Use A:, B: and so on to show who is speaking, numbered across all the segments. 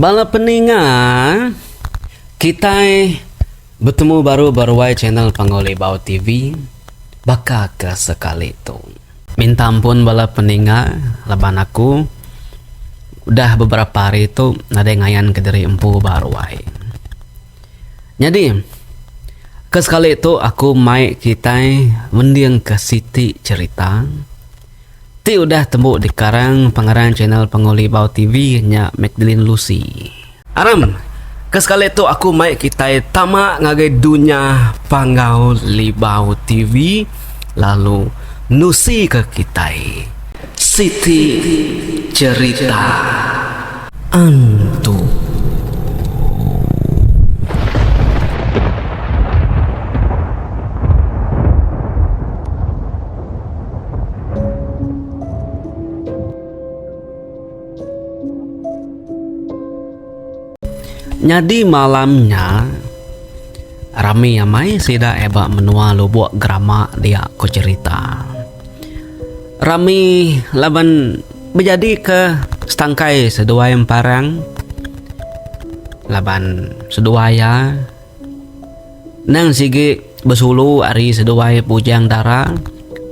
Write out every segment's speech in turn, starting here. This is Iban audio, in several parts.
A: Bala peninga kitai betemu baru ba ruai channel Panggau Libau TV baka ke sekali tu. Minta ampun bala peninga laban aku udah beberapa hari tu nadai ngayan kediri empu ba ruai. Nyadi ke sekali tu aku mai kitai mending ke siti cherita. Ti udah tembu dikarang pengarang channel Penguli Bau TV nya Magdalene Lucy. Aram, ke sekali tu aku mai kitai tama ngagai dunya Panggau Libau TV lalu nusi ke kitai siti cherita antu. Nyadi malam nya rami amai sida eba menua Lubok Gerama dia ko cherita. Rami laban bejadi ke setangkai seduai emparang laban seduai iya. Nang sigi besulu ari seduai Bujang Dara.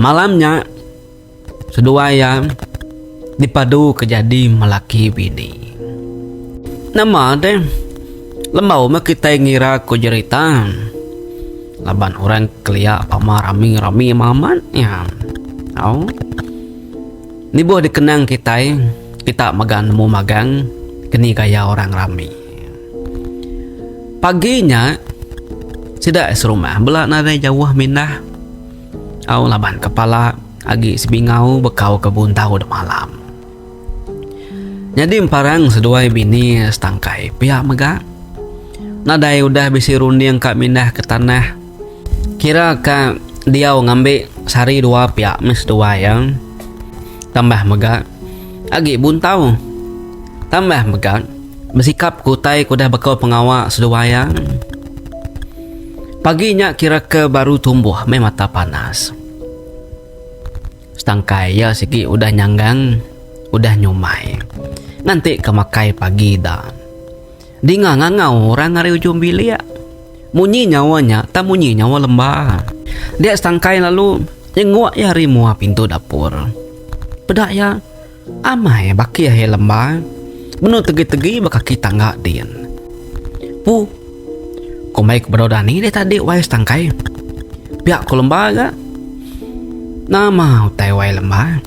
A: Malam nya seduai iya dipadu ke jadi melaki bini. Nama deh lembau meh kitai ngira ku jerita laban orang kelia pama rami-rami amat iya. Au. Nibuh dikenang kitai kita mega nemu magang keni gaya orang rami. Pagi nya, sida serumah bela nadai jauh mindah au laban kepala agi sebingau bekau ke buntau demalam. Nyadi emparang seduai bini setangkai pia mega nadai udah bisi runding ka mindah ke tanah kira ka diau ngambi sehari dua pia meh seduai iya. Tambah mega agi buntau. Tambah mega besikap ke utai ke udah baka pengawa seduai iya. Pagi nya kira ke baru tumbuh meh mata panas. Setangkai iya sigi udah nyanggang udah nyumai nganti ke makai pagi da. Dinga ngangau orang ari ujung bilik. Munyi nyawa nya tang munyi nyawa lemba. Dia setangkai lalu nyenguk iya ari mua pintu dapur. Peda iya Amai bakih iya lemba benung tegi-tegi ba kaki tangga din. Pu. Kumbai ku bedau dani deh tadi wai setangkai. Pia ku lemba ga. Nama utai wai lemba.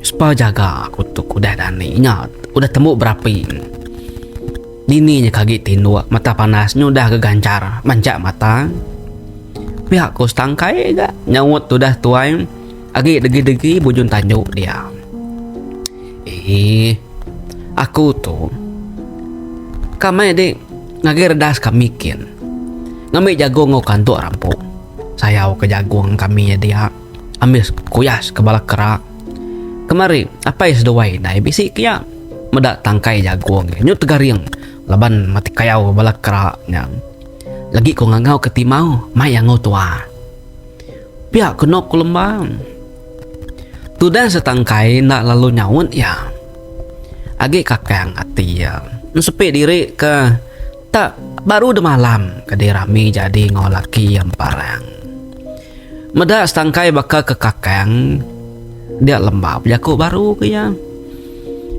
A: Sepa jaga aku tu udah dani nya udah tembu berapi. Dini nya ke agi tinduk mata panas nya udah geganchar manchak mata. Pia ku setangkai ga nyaut tudah tuai. Agi degi-degi bujun tanju dia. Eeh. Aku tu ka mai dik ngagai redas kami kin. Ngambi jagung enggau kantuk rampu. Sayau ke jagung kami nya dia ambis kuyas ke bala kera. Kemari apai seduai indai bisi ke iya meda tangkai jagung iya nyu tegaring laban mati kayau bala kera nya. Lagi ku ngangau ke timau mai iya enggau tua. Pia keno ku lembang. Tudah setangkai enda lalu nyaut iya. Agi kakang ati iya. Ensepi diri ke tak baru demalam ke dirami jadi enggau laki iya emparang. Meda setangkai baka ke kakang dia lembau bejaku baru ke iya.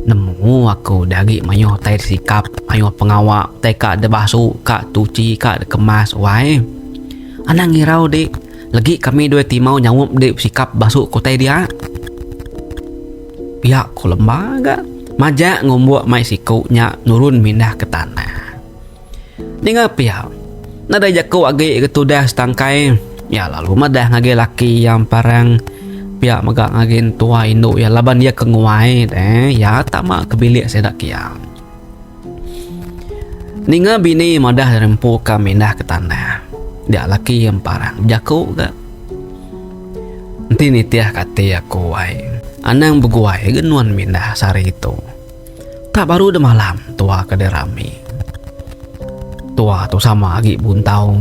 A: Nemu aku udah agi mayuh utai disikap, mayuh pengawa utai ka dibasu, ka tuchi, ka dikemas wai. Anang ngirau dik, legi kami duai timau nyaup dik besikap basu ke utai dia. Pia ku lemba ga majak ngumbuk mai siku nya nurun mindah ke tanah. Ninga pia, nadai jaku agi ke tudah setangkai iya lalu madah ngagai laki iya emparang pia mega ngagai entua indu iya laban iya ke nguai deh iya tama ke bilik sida kia. Ninga bini madah diri empu ka mindah ke tanah dia laki iya emparang bejaku ga. Enti nitih ka ati aku ai anang beguai ga nuan mindah sehari tu. Tak baru demalam tua ke dirami. Tua tu sama agi buntau.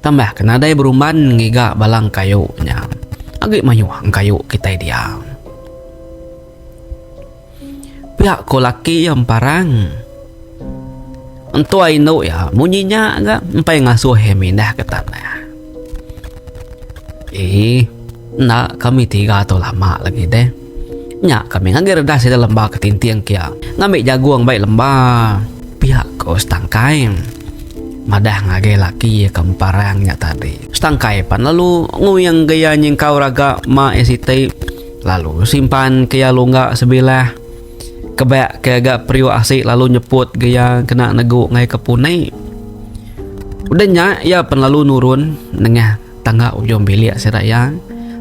A: Tambah ke nadai berumban ngiga balang kayu nya. Agi mayuh engkayu kitai dia. Pia ko laki iya emparang. Entua indu iya munyi nya ga empai ngasuh iya mindah ke tanah. Eii enda kami tiga tu lama lagi deh. Nya kami ngagai redas sida lemba ke tinting kia ngambi jagung bai lemba pia ko setangkai madah ngagai laki iya ke emparang nya tadi. Setangkai pan lalu nguing ke iya nyingkau raga ma iya siti lalu simpan ke iya lungga sebilah. Kebak ke ga periuk asi lalu nyeput ga iya kena negu ngagai ke puni. Udah nya iya pen lalu nurun nengah tangga ujung bilik sida iya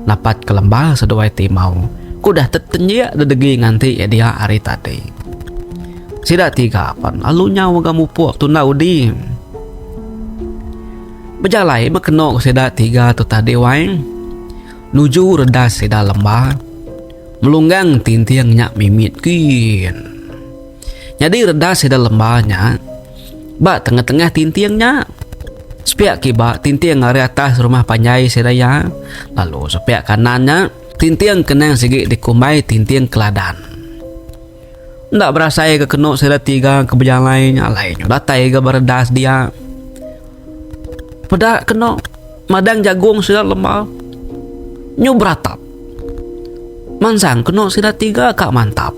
A: napat ke lemba seduai timau ke udah tetenjik dedegi nganti iya dia hari tadi. Sida tiga pen lalu nyau ga mupuk tunda udi. Bejalai bekenu sida tiga tu tadi wai nuju redas sida lemba. Melunggang tinting nya mimit kin. Nyadi redas sida lemba nya ba tengah-tengah tinting nya. Sepiak kiba tinting ari atas rumah panjai sida iya lalu sepiak kanan nya tinting kenang sigi dikumbai tinting keladan. Enda berasai ke kenu sida tiga ke bejalai nya alai nyu datai ga ba redas dia. Peda kenu madang jagung sida lemba nyu beratap. Mansang kenu sida tiga ka mantap.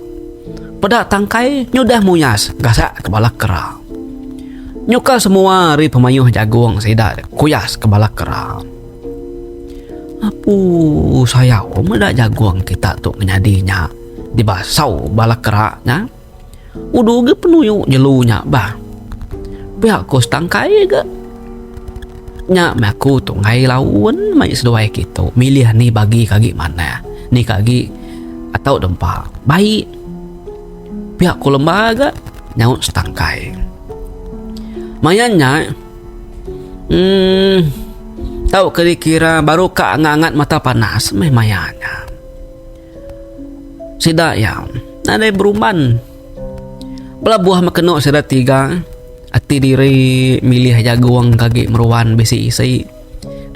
A: Peda tangkai nyudah muyas gasak ke bala kera. Nyuka semua ari pemayuh jagung sida kuyas ke bala kera. Apu sayau meda jagung kita tu ngenyadi nya dibasau bala kera nya. Udu ga penuyu jelu nya bah. Pia ko setangkai ga. Nya meh aku tu enggai laun mai seduai kitu milih ni bagi ke agi manah ni ke agi atau dempa baik. Pia ko lemba ga nyaut setangkai. Maya nya uhh tau ke dikira baru ka angat-angat mata panas meh maya nya. Sida iya nadai berumban. Belabuh mekenu sida tiga ati diri milih jagung ke agi meruan bisi isi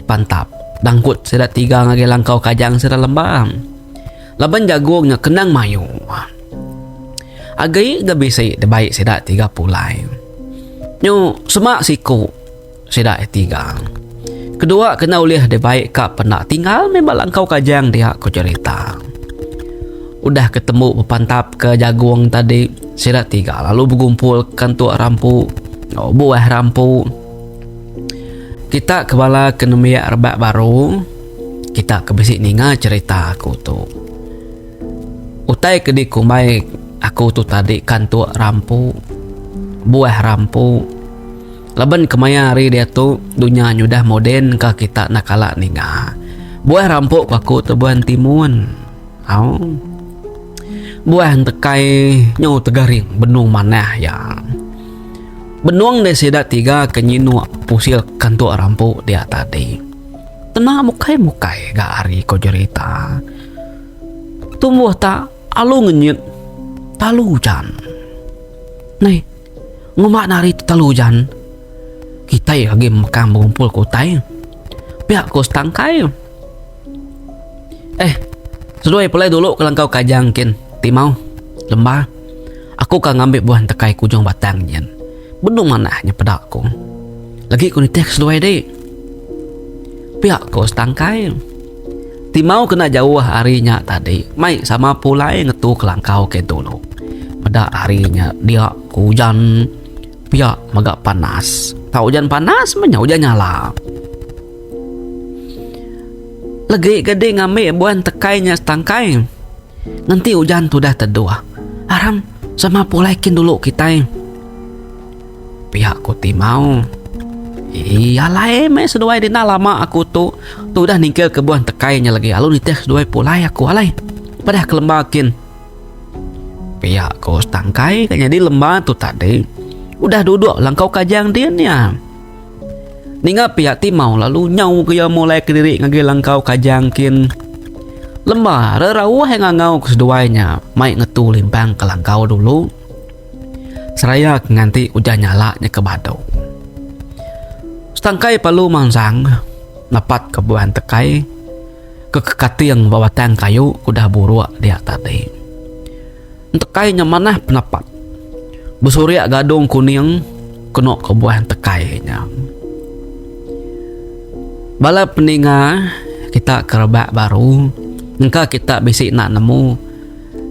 A: pantap dangkut sida tiga ngagai langkau kajang sida lemba. Laban jagung nya kenang mayuh. Agi ga bisi dibai sida tiga pulai. Nyu sema siku. Sida iya tiga. Kedua kena ulih dibai ka penda tinggal meh ba langkau kajang dia ku cherita. Udah ke tembu bepantap ke jagung tadi, sida tiga lalu begumpul kantuk rampu enggau buah rampu. Kita ke bala ke nembiak rebak baru, kita ke bisi ninga cherita aku tu. Utai ke dikumbai aku tu tadi kantuk rampu, buah rampu. Laban kemaya hari diatu dunya nyudah moden ka kita enda kala ninga. Buah rampok ku aku tu buah entimun. Au. Buah entekai nyu tegaring benung manah iya. Benung deh sida tiga ke nyinuk pusil kantuk rampok dia tadi. Tena mukai-mukai ga hari ko jerita. Tumbuh ta alu ngenyit talu ujan. Neh. Ngumba ne hari tu telu ujan. Kitai agi mekang begumpul ke utai. Pia ku setangkai. Eh, seduai pulai dulu ke langkau kajang kin, Timau. Lemba. Aku ka ngambi buah entekai ke ujung batang nyin. Benung manah nya peda ku. Lagi ku nitih ke seduai dik. Pia ku setangkai. Timau kena jauh ari nya tadi mai sama pulai ngetu ke langkau ke dulu. Meda hari nya dia ke ujan pia mega panas. Tau ujan panas meh nya ujan nyala. Legi ke di ngambi buan tekai nya setangkai. Ngenti ujan tudah teduh. Aram sama pulai kin dulu kitai. Pia ku Timau. Ii alai meh seduai dina lama aku tu. Tu udah ningkil kebuah entekai nya lagi alu nitih seduai pulai aku alai. Padah ke lemba kin. Pia ku Setangkai ke nyadi lemba tu tadi. Udah duduk langkau kajang din iya. Ninga pia Timau lalu nyau ke iya mulai kediri ngagai langkau kajang kin. Lemba rerauh iya ngangau ke seduai nya mai ngetu limpang ke langkau dulu. Seraya ke nganti ujan nyala nya ke badu. Setangkai palu mansang nepat ke buah entekai ke kekating ba batang kayu ke udah buruk dia tadi. Entekai nya manah penapat. Besuriak gadung kuning kena ke buah entekai nya. Bala peninga kita ke rebak baru engka kita bisi enda nemu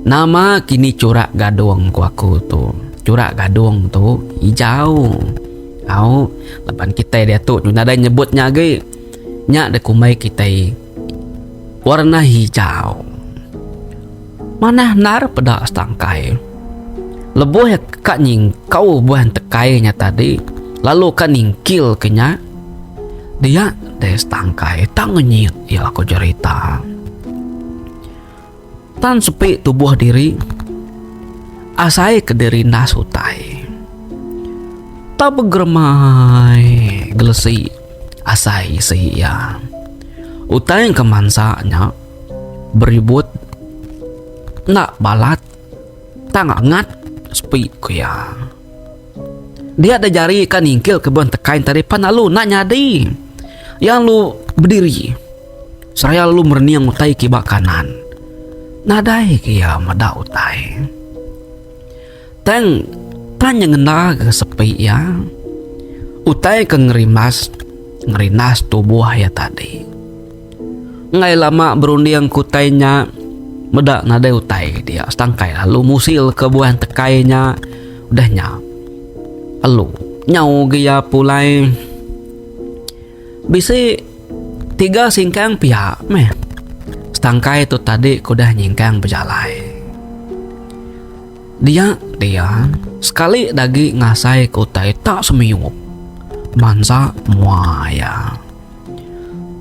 A: nama kini churak gadung ku aku tu. Churak gadung tu hijau. Au laban kitai diatu nadai nyebut nya agi. Nya da kumbai kitai warna hijau. Manah endar peda setangkai. Lebuh iya ka nyingkau buah entekai nya tadi lalu ka ningkil ke nya dia deh setangkai tang ngenyit iya ko jerita. Tan sepi tubuh diri asai ke diri ndas utai. Tau begeremai gelesi asai isi iya. Utai ke mansa nya beribut enda balat tang angat sepi ku iya. Dia da jari ka ningkil kebun tekai tadi pan lalu enda nyadi. Iya lalu bediri seraya lalu merening utai kiba kanan. Nadai ke iya meda utai. Tang tan nyengenda ke sepi iya utai ke ngerimbas ngerindas tubuh iya tadi. Enggai lama berunding ke utai nya meda nadai utai dia setangkai lalu musil ke buah tekai nya udah nya lalu nyau ge iya pulai bisi tiga singkang pia meh setangkai tu tadi ke udah nyingkang bejalai. Dia dia sekali da agi ngasai ke utai tak semiup mansa mua iya.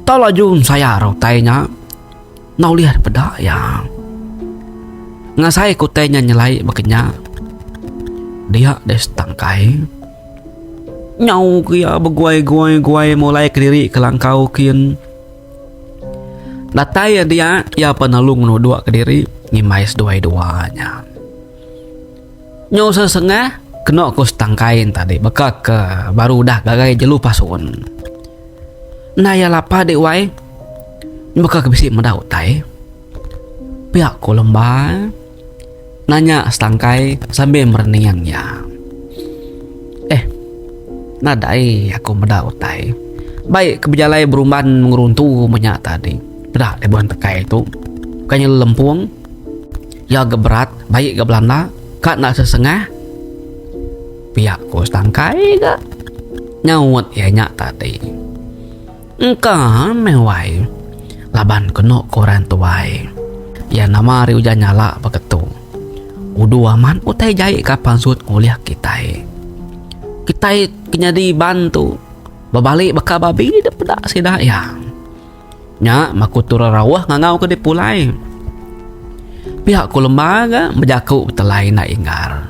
A: Tau laju ensaya ra utai nya enda ulih dipeda iya. Ngasai ke utai nya nyelai baka nya dia deh setangkai nyau ke iya beguai-guai-guai mulai kediri ke langkau kin. Datai iya dia iya pan lalu ngenuduk kediri ngimbai seduai dua nya. Nyau sesengah kena ku setangkai tadi baka ke baru udah gagai jelu pasun. Enda iya lapa dik wai baka ke bisi meda utai. Pia ku lemba nanya setangkai sambil merening iya. Eh nadai aku meda utai. Baik ke bejalai berumban ngeruntu menya tadi. Peda deh buan tekai tu. Bukan nya lempung. Iya ga berat baik ga belanda ka enda sesengah pia ko setangkai ga nyaut iya nya tadi. Engka meh wai laban kenu ko orang tuai iya nama ari ujan nyala baka tu udu amat utai jai ka pansut ngulih kitai. Kitai ke nyadi iban tu bebali baka babi da peda sida iya. Nya maku turun rauh ngangau ke dipulai. Pia ku lemba ga bejaku betelai enda inggar.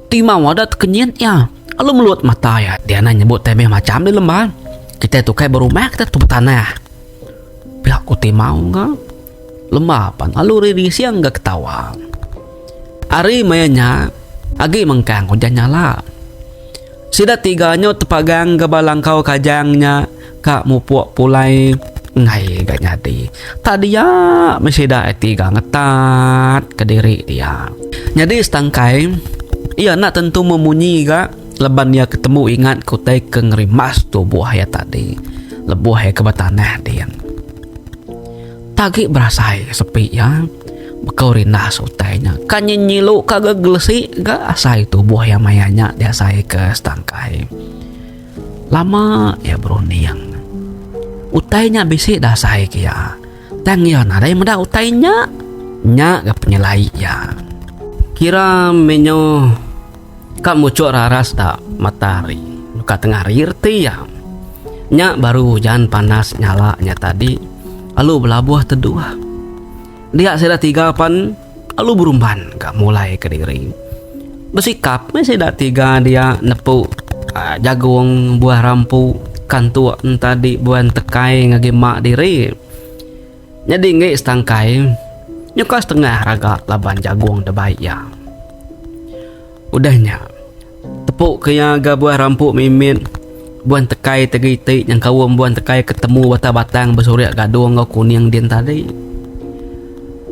A: Timau ada tekenyit iya lalu melut mata iya dia anang nyebut tai meh macham deh lemba. Kitai tu kai berumah kitai tu betanah. Pia ku Timau ga lemba pan lalu rirising ga ketawa. Ari maya nya agi mengkang ujan nyala. Sida tiga nyu tepagang ga ba langkau kajang nya ka mupuk pulai enggai ga nyadi. Tak dia meh sida tiga ngetat kediri dia. Nyadi setangkai iya enda tentu memunyi ga laban iya ketemu ingat ke utai ke ngerimbas tubuh iya tadi lebuh iya ke betanah din. Tak agi berasai sepi iya bekau rindas utai nya. Ka nyenyilu ka ga gelesi ga asai tubuh iya maya nya diasai ke setangkai. Lama iya berunding. Utai nya bisi dasai ke iya. Tang iya nadai meda utai nya. Nya ga penyelai iya. Kira menyo Ka muchuk raras da mata hari ka tengah hari reti iya. Nya baru ujan panas nyala nya tadi lalu belabuh teduh. Dia sida tiga pan lalu berumban ga mulai kediri. Besikap meh sida tiga dia nepu aaa jagung buah rampu kantuk entadi buah entekai ngagai mak diri. Nyadi enggi setangkai nyuka setengah raga laban jagung da bai iya. Udah nya, tepu ke iya ga buah rampu mimit, buah entekai tegi iti nyengkaum buah entekai ke temu batang-batang besurik gadung enggau kuning din tadi.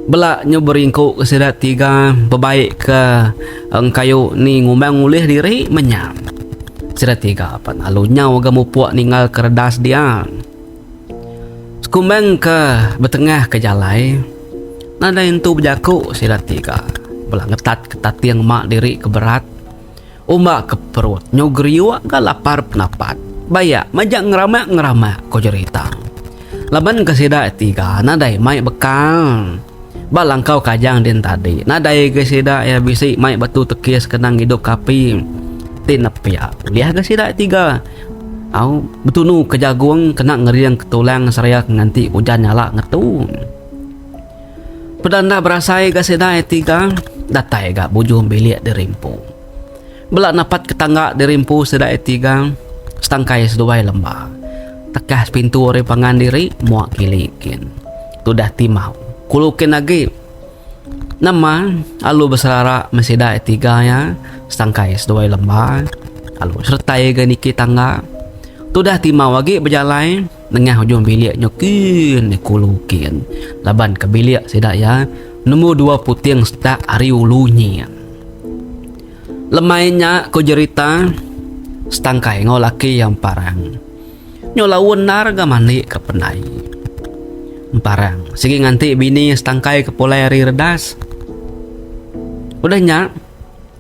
A: Bela nyu beringku ke sida tiga bebaik ke engkayu ni ngumbang ulih diri menya. Sida tiga pan lalu nyau ga mupuk ninggal ke redas dia. Sekumbang ke betengah ke jalai nadai entu bejaku sida tiga bela ngetat ke tating ma diri ke berat. Umba ke perut nyu geriuk ga lapar penapat. Bayak majak ngeramak-ngeramak ko jerita. Laban ke sida tiga nadai mai bekal. Ba langkau kajang din tadi nadai ga sida iya bisi mai batu tekis kena ngidup ke api. Ti nepia ulih ga sida tiga au betunu ke jagung kena ngering ke tulang seraya ke nganti ujan nyala ngetu. Peda enda berasai ga sida iya tiga datai ga bujung bilik diri empu. Bela napat ke tangga diri empu sida iya tiga setangkai seduai lemba. Tekah pintu ari pangan diri mua kili kin. Tudah timau kulu kin agi. Nama alu beserara meh sida iya tiga iya setangkai seduai lemba alu seretai ga niki tangga. Tudah timau agi bejalai. Nengah ujung bilik nyu kin kulu kin laban ke bilik sida iya nemu dua puting setak ari ulu nyin. Lemai nya ku jerita setangkai enggau laki iya Emparang. Nyu laun endar ga mandi ke pendai. Emparang sigi nganti bini setangkai ke pulai ari redas. Udah nya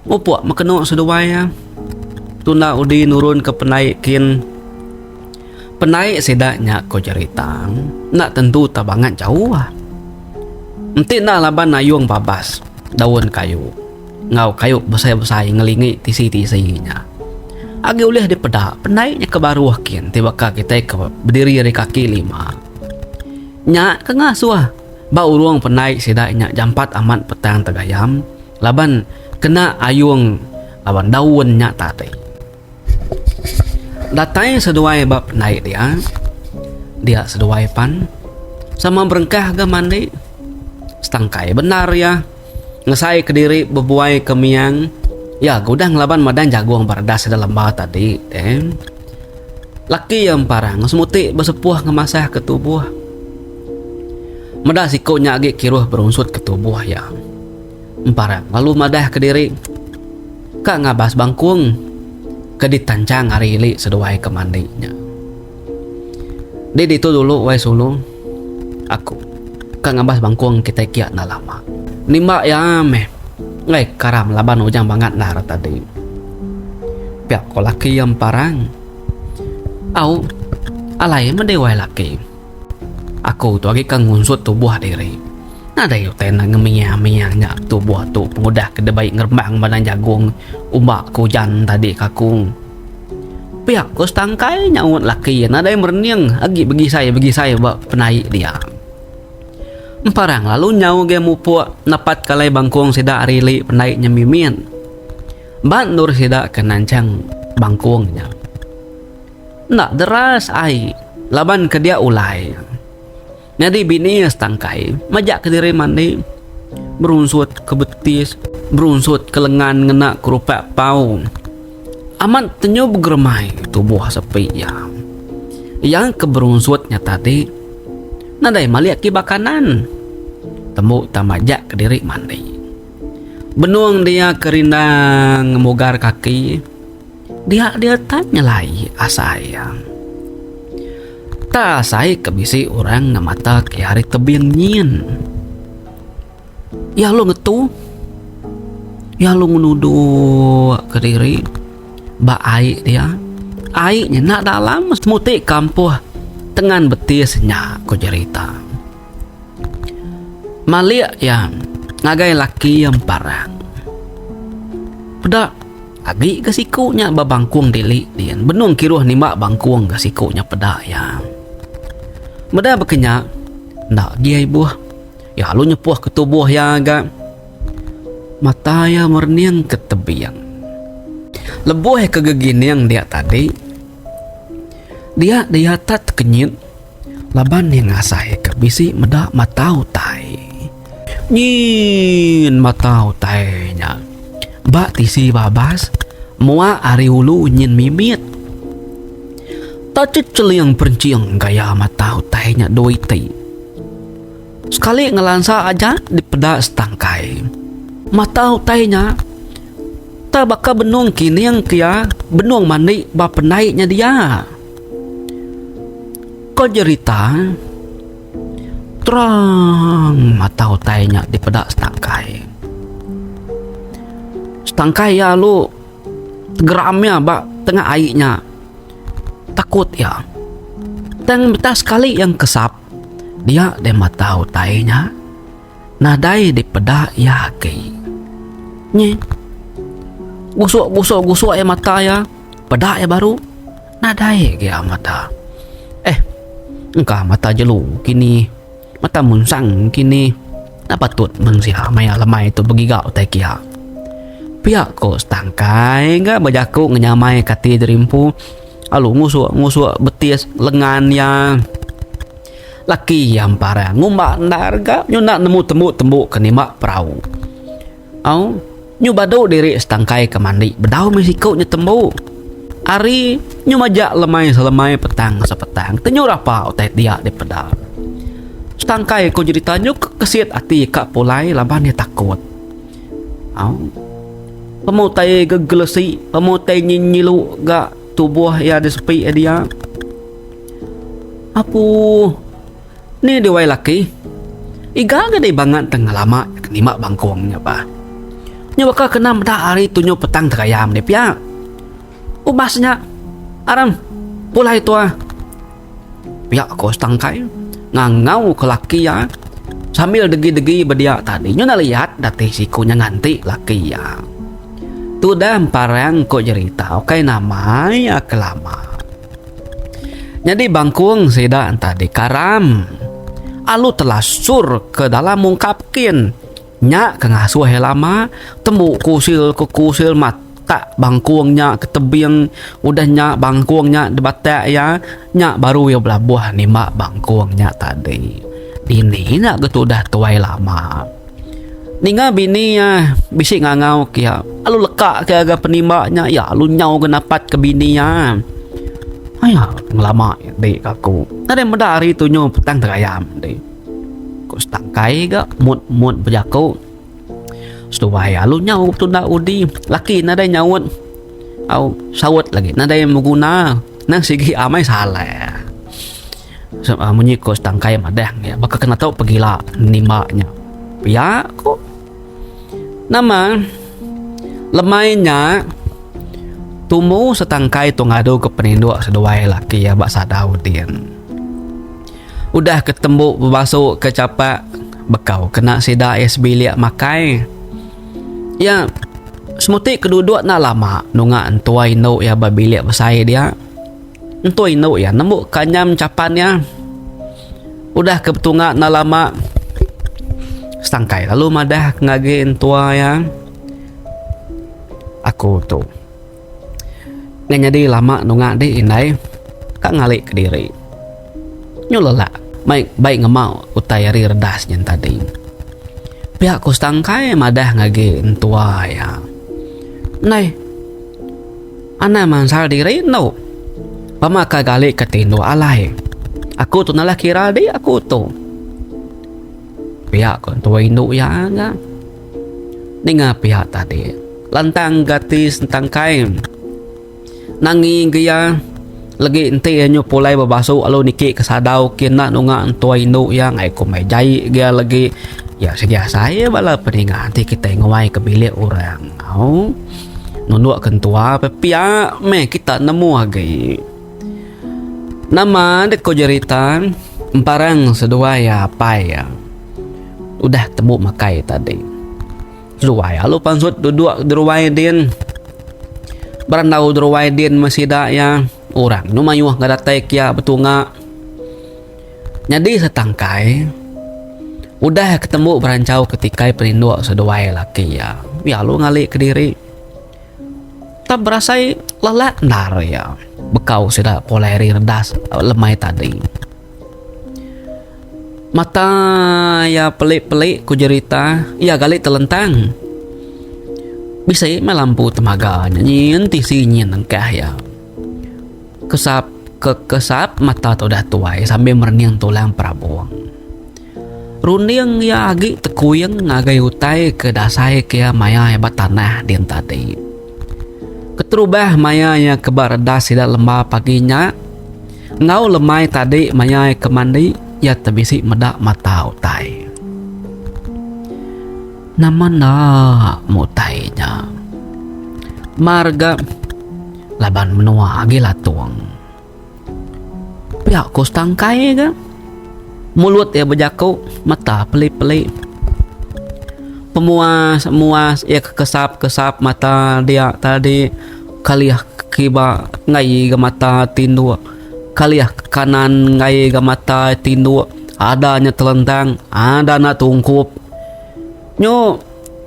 A: Mupuk mekenu seduai iya. Tunda udi nurun ke pendai kin. Pendai sida nya ko jerita enda tentu ta bangat jauh. Enti enda laban ayung babas daun kayu enggau kayu besai-besai ngelingi tisi-tisi nya. Agi ulih dipeda pendai nya ke baruh kin ti baka kitai ke bediri ari kaki lima. Nya ke ngasuh ba urung pendai sida nya jampat amat petang tegayam. Laban kena ayung laban daun nya tadi. Datai seduai ba pendai dia, dia seduai pan sama berengkah ga mandi. Setangkai bendar iya ngesai kediri bebuai ke miang iya ga udah ngelaban madan jagung ba redas sida lemba tadi deh. Laki iya emparang semuti besepuh ngemasah ke tubuh. Meda siku nya agi kiruh berunsut ke tubuh iya. Emparang lalu madah ke diri ka ngabas bangkung ke ditanchang ari ili seduai ke mandi nya. Di ditu dulu wai sulu aku ka ngabas bangkung kitai kia enda lama. Nimba iya meh enggai karam laban ujang bangat endar tadi. Pia ko laki iya Emparang. Au alai meh wai laki. Aku tu agi ka ngunsut tubuh diri. Nadai utai enda ngemia-mia nya tubuh tu pengudah ke dibai ngerembang badan jagung umba ke ujan tadi ka aku. Pia ku setangkai nyaut laki iya nadai merening agi begisai-begisai ba penaik dia. Emparang lalu nyau agi mupuk nepat ke alai bangkung sida ari ili penaik nya mimit. Ba endur sida ke nanchang bangkung nya. Enda deras ai laban ke dia ulai. Nyadi bini iya setangkai majak kediri mandi berunsut ke betis, berunsut ke lengan ngena kerupak pau. Amat tenyu begeremai tubuh sepi iya. Iya ke berunsut nya tadi nadai malik kiba kanan. Tembu tang majak kediri mandi. Benung dia ke rindang ngemugar kaki. Dia dia tan nyelai asai iya. Tak asai ke bisi orang ngemata ke ari tebing nyin. Iya lalu ngetu. Iya lalu ngenuduk ke diri ba ai dia. Ai nya enda dalam semuti kampuh tengan betis nya ku jerita. Malik iya ngagai laki iya emparang. Peda agi ga siku nya ba bangkung dili din benung kiruh nimba bangkung ga siku nya peda iya. Meda baka nya enda agi iya ibuh. Iya lalu nyepuh ke tubuh iya ga. Mata iya merening ke tebing. Lebuh iya ke gegining dia tadi dia dia tak tekenyit. Laban iya ngasaika bisi meda mata utai. Nyin mata utai nya. Ba tisi babas, mua ari ulu nyin mimit. Taja cheling perenching gaya mata utai nya dua iti. Sekali ngelansa aja dipeda setangkai. Mata utai nya tak baka benung kining ke iya benung mandi ba pendai nya dia. Ko jerita terang mata utai nya dipeda setangkai. Setangkai iya lalu tegeram iya ba tengah ai nya. Takut iya. Tang meta sekali yang kesap dia deh mata utai nya nadai dipeda iya agi. Nyi. Gusuk gusuk gusuk iya mata iya peda iya baru nadai agi iya mata. Eh engka mata jelu kini. Mata munsang kini enda patut mensia maya lemai tu begiga utai kia. Pia ko setangkai ga bejaku ngenyamai ke ati diri empu lalu ngusuk ngusuk betis lengan iya. Laki iya emparang ngumba endar ga nyunda nemu tembu tembu ke nimba perau. Au, nyu badu diri setangkai ke mandi bedau meh siku nya tembu. Ari nyu majak lemai selemai petang sepetang te nyu rapa utai dia dipeda. Setangkai ko jerita nyu kekesit ati ka pulai laban iya takut. Au, pemu utai gegelesi, pemu utai nyilu ga tubuh iya disepi iya dia. Apu. Ni deh wai laki. Iga ga deh bangat tengah lama ke nima bangkung nya bah. Nya baka kena meda hari tunyu petang terayam deh pia. Ubas nya. Aram pulai tua. Pia ko setangkai ngangau ke laki iya sambil degi-degi bedia tadi nyu liat dati siku nya nganti laki iya. Tudah emparang ko jerita ukai nama iya ke lama. Nyadi bangkung sida enta dikaram alu telasur ke dalam mungkap kin. Nya ke ngasuh iya lama tembu kusil ke kusil matak bangkung nya ke tebing udah nya bangkung nya dibatak iya nya baru iya belabuh nimba bangkung nya tadi. Dini nya ke tudah tuai lama. Ninga bini iya bisi ngangau ke iya lalu leka ke ga penimba nya iya lalu nyau ke napat ke bini iya. Aya ngelama di ka aku. Nadai meda hari tu nyu petang terayam di. Ku setangkai ga mut mut bejaku. Seduai lalu nyau tunda udi laki nadai nyaut au saut lagi nadai beguna nang sigi amai salah. Munyi ko setangkai madah iya baka kena tau pegila nimba nya. Pia ko. Nama lemai nya tumu setangkai tu ngadu ke peninduk seduai laki iya ba sadau din. Udah ke tembu bebasu ke chapak bekau kena sida iya sebilik makai. Iya semuti ke duduk enda lama nunga entua indu iya ba bilik besai dia. Entu indu iya nembu kanyam chapan iya. Udah ke betunga enda lama setangkai lalu madah ngagai entua iya aku tu ngan nyadi lama nunga di indai ka ngali kediri. Nyu lelak mai bai ngema utai ari redas nyen tadi. Pia ku setangkai madah ngagai entua iya. Ndai. Anang mansal diri endu. Pama ka gali ke tindu alai. Aku tu nalah kira di aku tu. Pia ko entua indu iya ga. Ninga pia tadi. Lantang gati sentangkai. Nangi ge iya legi enti iya nyu pulai bebasu lalu niki ke sadau ke enda nunga entua indu iya ngai ko meh jai ge iya legi. Ya sigi asai bala peninga enti kitai nguai ke bilik orang. Au. Nunduk ke entua pe pia meh kita nemu agi. Nama dek ko jerita emparang seduai iya apai iya udah tembu makai tadi. Seduai alu pansut duduk deruai din. Berandau deruai din meh sida iya orang nya mayuh ga datai kia betunga. Nyadi setangkai udah ke tembu beranchau ke tikai perinduk seduai laki iya. Iya lalu ngali kediri. Tang berasai lelak endar iya bekau sida pulai ari redas lemai tadi. Mata iya pelik-pelik ku jerita iya gali telentang. Bisi meh lampu temaga nya nyin tisi nyin nengkah iya. Kesap ke kesap mata tudah tuai sambil merening tulang perabung. Runding iya agi tekuing ngagai utai ke dasai ke iya maya iya ba tanah din tadi. Keterubah maya iya ke ba redas sida lemba pagi nya, enggau lemai tadi maya iya ke mandi, iya tebisi meda mata utai. Nama enda mutai nya. Mar ga laban menua agi latung. Pia ku setangkai ga. Mulut iya bejaku mata peli-peli. Pemuas muas iya ke kesap-kesap mata dia tadi kalih kiba enggai ga mata tinduk kalih ke kanan enggai ga mata tinduk ada nya telentang ada enda tungkup. Nyu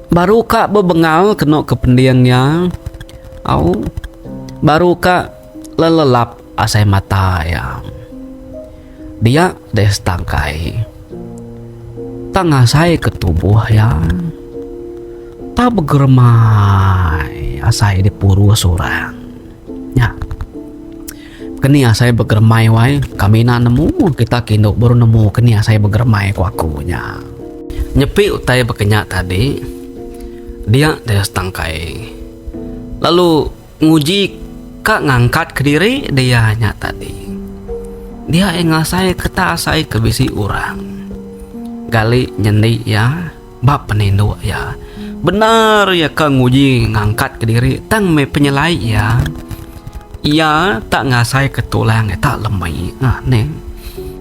A: baru ka bebengal kenu ke pending iya au baru ka. Lelelap asai mata iya. Dia deh setangkai. Tang asai ke tubuh iya. Tak begeremai asai dipurus orang. Nya. Keni asai begeremai wai kami enda nemu kita ke indu baru nemu keni asai begeremai ku aku nya. Nyepi utai baka nya tadi dia deh setangkai. Lalu Nguji ka ngangkat kediri dia nya tadi. Dia iya ngasai ke tak asai ke bisi orang. Gali nyendi iya ba peninduk iya. Bendar iya ka nguji ngangkat kediri tang meh penyelai iya. Iya tak ngasai ke tulang iya tak lemi. Nah neh.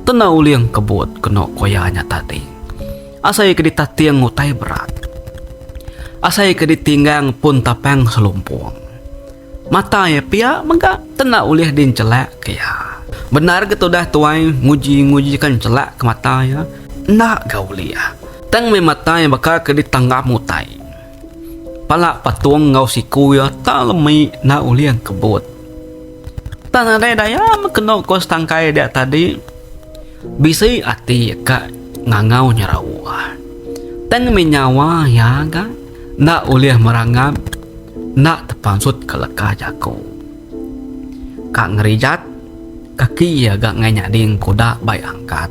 A: Tena uling kebut kenu ku iya nya tadi. Asai ke ditating utai berat. Asai ke ditinggang pun tapang selumpung. Mata iya pia mega tenda ulih dinchelak ke iya. Bendar ga tudah tuai nguji-nguji ka nchelak ke mata iya, enda ga ulih. Tang meh mata iya baka ke ditanggam utai. Pala patung enggau siku iya tak lemi enda ulih engkebut. Tang nadai daya meh kenu ko setangkai dia tadi. Bisi ati ka ngangau nyerauh. Tang mih nyawa iya ga enda ulih merangap enda tepansut ke leka jaku. Ka ngerijat kaki iya ga ngai nyadi engkuda bai angkat.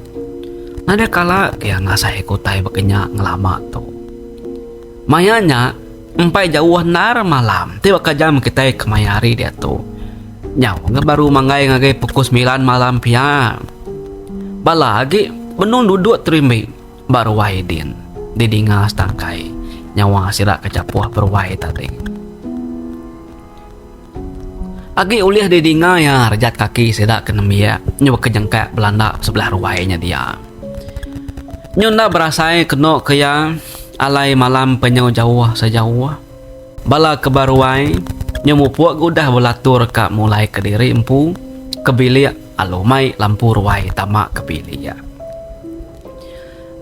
A: Nadai kala ke iya ngasai ke utai baka nya ngelama tu. Maya nya, empai jauh endar malam ti baka jam kitai kemaya hari diatu. Nyau ga baru manggai ngagai pukul semilan malam pia. Bala agi benung duduk terimbi ba ruai din didinga setangkai nyawa sida ke chapuh beruai tadi. Agi ulih didinga iya rejat kaki sida ke nembiak nyu ke jengkak belanda sebelah ruai nya dia. Nyu enda berasai kenu ke iya alai malam pe nyau jauh sejauh. Bala ke ba ruai nyu mupuk ga udah belatur ka mulai kediri empu ke bilik alu mai lampu ruai tama ke bilik.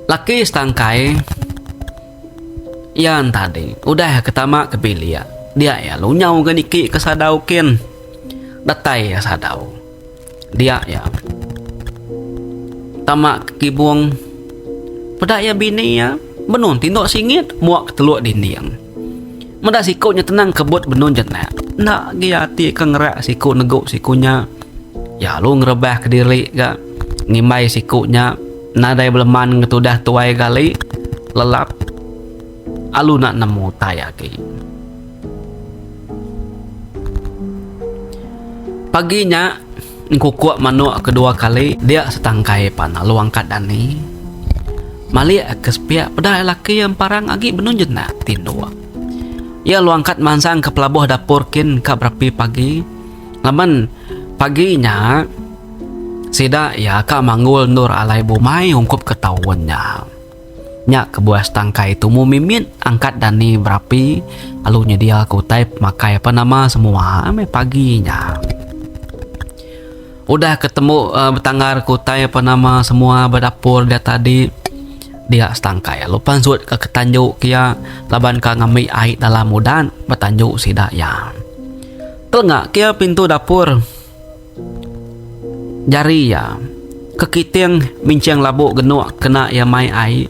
A: Laki setangkai. Iya entadi udah ke tama ke bilik dia iya lunyau ga niki ke sadau kin. Datai iya sadau dia iya tama ke kibung peda iya bini iya benung tinduk singit muak ke teluk dinding. Meda siku nya tenang kebut benung jenak enda agi ati ke ngerak siku negu siku nya. Iya lalu ngerebah kediri ga ngimbai siku nya. Nadai beleman ngetudah tuai gali lelap alu enda nemu utai agi. Pagi nya engkukuk manuk kedua kali dia setangkai pan lalu angkat dani. Malik ke sepiak peda laki iya emparang agi benung jenak tinduk. Iya lalu angkat mansang ke pelabuh dapur kin ka berapi pagi laban pagi nya. Sida iya ka manggul endur alai bumai ungkup ke taun nya. Nya kebuah setangkai tumu mimit angkat dani berapi lalu nyediaka utai pemakai apan nama semua meh pagi nya. Udah ke tembu betanggar ke utai apan nama semua ba dapur dia tadi dia setangkai lalu pansut ka ke tanju ke iya laban ka ngambi ai dalam udan ba tanju sida iya. Telenga ke iya pintu dapur. Jari iya kekiting minching labu genuk kena iya mai ai.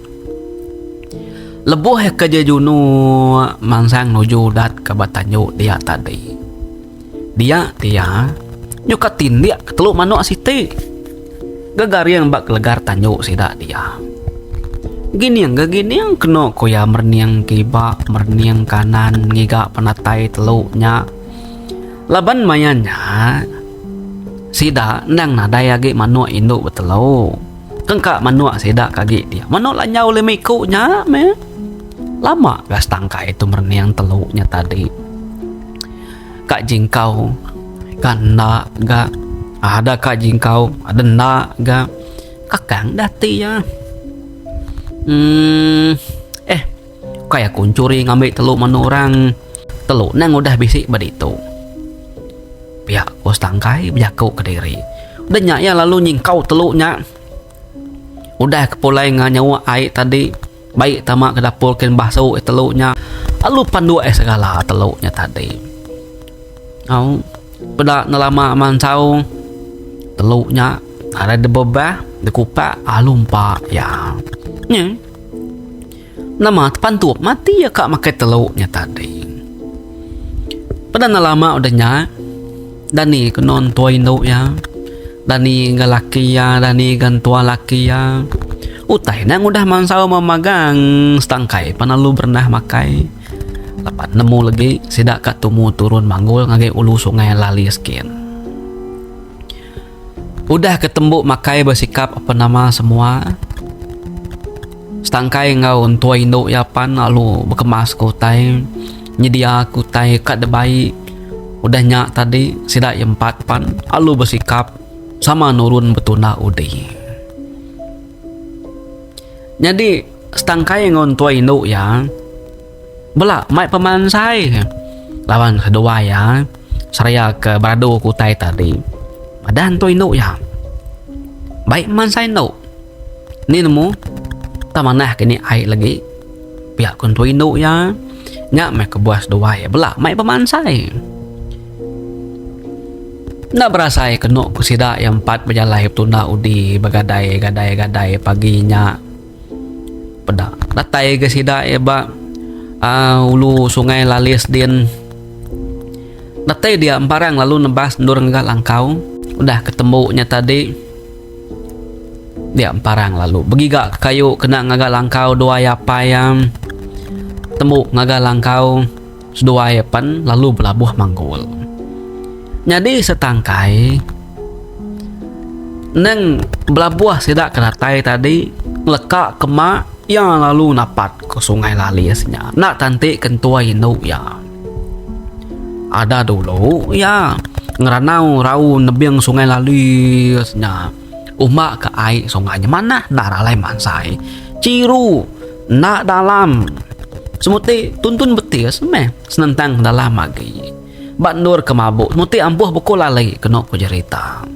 A: Lebuh iya ke jejunuk mansang nuju dat ke ba tanju dia tadi. Dia ti iya nyuka tindik ke telu manuk siti gegaring ba kelegar tanju sida dia. Gining ga gining kenu ku iya merening kiba merening kanan ngiga penatai telu nya. Laban maya nya sida endang nadai agi manuk indu betelu. Kengka manuk sida ke agi dia. Manuk lanjau lima iku nya meh. Lama ga setangkai tu merening telu nya tadi. Ka jingkau ka enda ga. Ada ka jingkau ada enda ga. Kakang dah ati iya. Emm eh ukai aku enchuri ngambi telu manuk orang. Telu nang udah bisi ba ditu. Pia ku setangkai bejaku kediri. Udah nya iya lalu nyingkau telu nya. Udah ke pulai enggau nyawa ai tadi bai tama ke dapur kin basu telu nya lalu panduk ai segala telu nya tadi. Au peda enda lama mansau telu nya nadai dibebah dikupak alu empa iya. Nyi nama tepantup mati iya ka makai telu nya tadi. Peda enda lama udah nya dani ke non tuai indu iya dani ga laki iya dani ga entua laki iya utai ne udah mansau memagang setangkai pan lalu berenah makai. Laban nemu legi sida ka tumu turun manggul ngagai ulu sungai Lalis kin. Udah ke tembu makai besikap apa nama semua setangkai enggau entua indu iya pan lalu bekemas ke utai nyedia ke utai ka dibai udah nya tadi sida iya empat pan lalu besikap sama nurun betunda udi. Nyadi setangkai enggau entua indu iya bela mai pemansai laban seduai iya seraya ke beradu ke utai tadi madah entua indu iya bai pemansai endu ni nemu tak manah ke ni ai lagi pia ku entua indu iya nya meh kebuah seduai bela mai pemansai. Enda berasai kenu ku sida iya empat bejalai betunda udi begadai gadai gadai pagi nya. Peda datai ga sida iya ba aaa ulu sungai Lalis din. Datai dia emparang lalu nebas endur ngaga langkau udah ke tembu nya tadi dia emparang lalu begiga ke kayu kena ngaga langkau duai apai iya. Tembu ngaga langkau. Seduai pan lalu belabuh manggul. Nyadi setangkai neng belabuh sida ke datai tadi leka kema iya lalu napat ke Sungai Lalis nya enda tanti ke entua indu iya. Ada dulu iya ngeranau rau nebing Sungai Lalis nya uma ke ai sungai nya manah enda alai mansai chiru. Enda dalam. Semuti tuntun betis meh senentang dalam agi. Ba endur ke mabuk semuti ampuh bukul ali kenu ku jerita.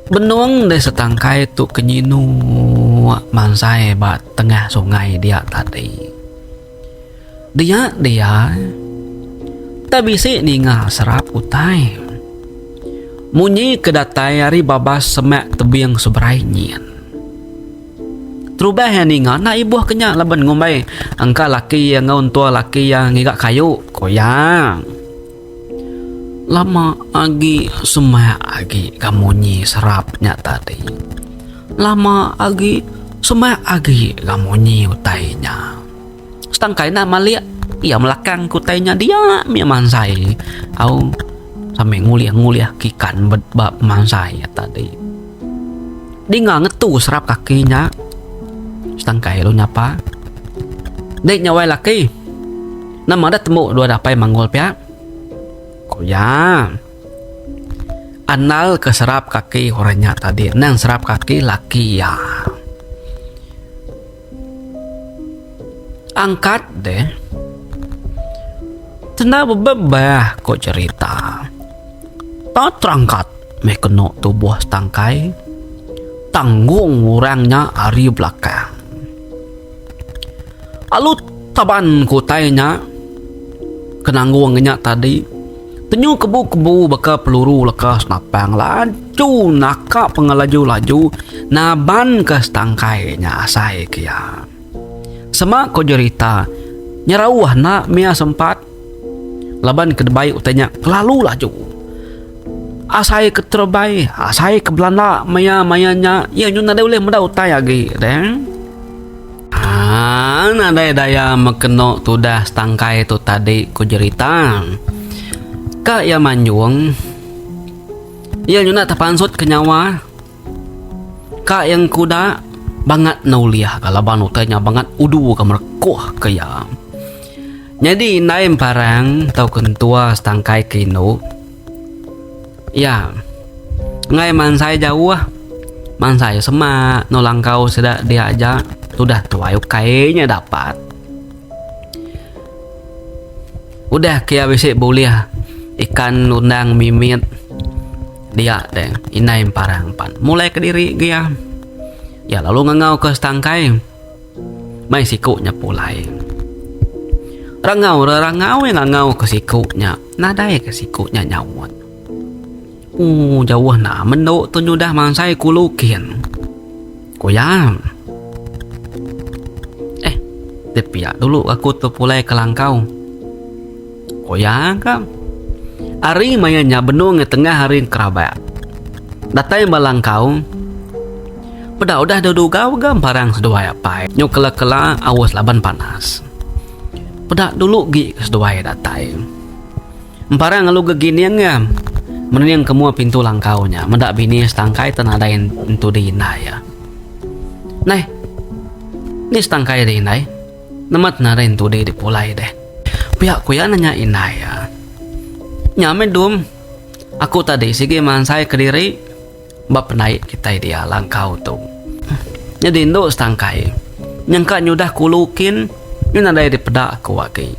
A: Benung deh setangkai tu ke nyinu mansai ba tengah sungai dia tadi. Dia dia tak bisi ninga serap utai. Munyi ke datai ari babas semak tebing seberai nyin. Terubah iya ninga enda ibuh ke nya laban ngumbai engka laki iya enggau entua laki iya ngiga kayu, ku iya. Lama agi semak agi ga munyi serap nya tadi. Lama agi semak agi ga munyi utai nya. Setangkai enda malik iya melakang ke utai nya dia mih mansai au sambil ngulih-ngulih ke ikan ba pemansai iya tadi. Dinga ngetu serap kaki nya setangkai lalu nyapa. Dek nya wai laki. Nama dah tembu dua dapai manggul pia? Ku iya. Andal ke serap kaki orang nya tadi endang serap kaki laki iya. Angkat deh. Tenda bebebah ko cherita. Tak terangkat meh kenu tubuh setangkai tanggung orang nya ari belakang. Alu taban ku utai nya ke nanggung nya tadi Penyu kebu-kebu baka peluru leka senapang laju naka pengelaju-laju nabanka setangkai nya asai ke iya. Sema ko jerita, nyerauh enda mia sempat laban ke debai utai nya kelalu laju. Asai ke terebai, asai ke belanda maya-maya nya iya nyu nadai ulih meda utai agi deh. Haa nadai daya mekeno tudah setangkai tu tadi ku jerita. Ka iya manjung iya nyuna tepansut ke nyawa ka iya engkuda bangat enda ulih ga laban utai nya bangat udu ga merekuh ke iya. Nyadi indai emparang tauka entua setangkai ke indu. Iya. Enggai mansai jauh. Mansai semak enggau langkau sida dia aja udah tuai ukai nya dapat. Udah ke iya bisi bulih ikan undang mimit dia deh indai emparang pan mulai kediri ge iya. Iya lalu ngangau ke setangkai. Mai siku nya pulai. Rangau rerangau iya ngangau ke siku nya nadai ke siku nya nyaut. Ooh jauh enda mendu tu nyudah mansai kulu kin. Ku iya. Eh ti pia dulu aku tu pulai ke langkau. Ku iya ka. Ari maya nya benung iya tengah hari kerabak. Datai ba langkau. Peda udah dedugau ga emparang seduai apai nyu kela-kela aus laban panas. Peda dulu gi ke seduai datai. Emparang lalu gegining iya merening ke mua pintu langkau nya meda bini setangkai te nadai entudi indai iya. Neh. Ni setangkai deh indai. Nama te nadai entudi dipulai deh. Pia ku iya nanya indai iya. Nya meh dum. Aku tadi sigi mansai kediri. Ba penaik kitai dia langkau tu. Nyadi endu setangkai. Nyangka nyudah kulu kin nyu nadai dipeda aku agi.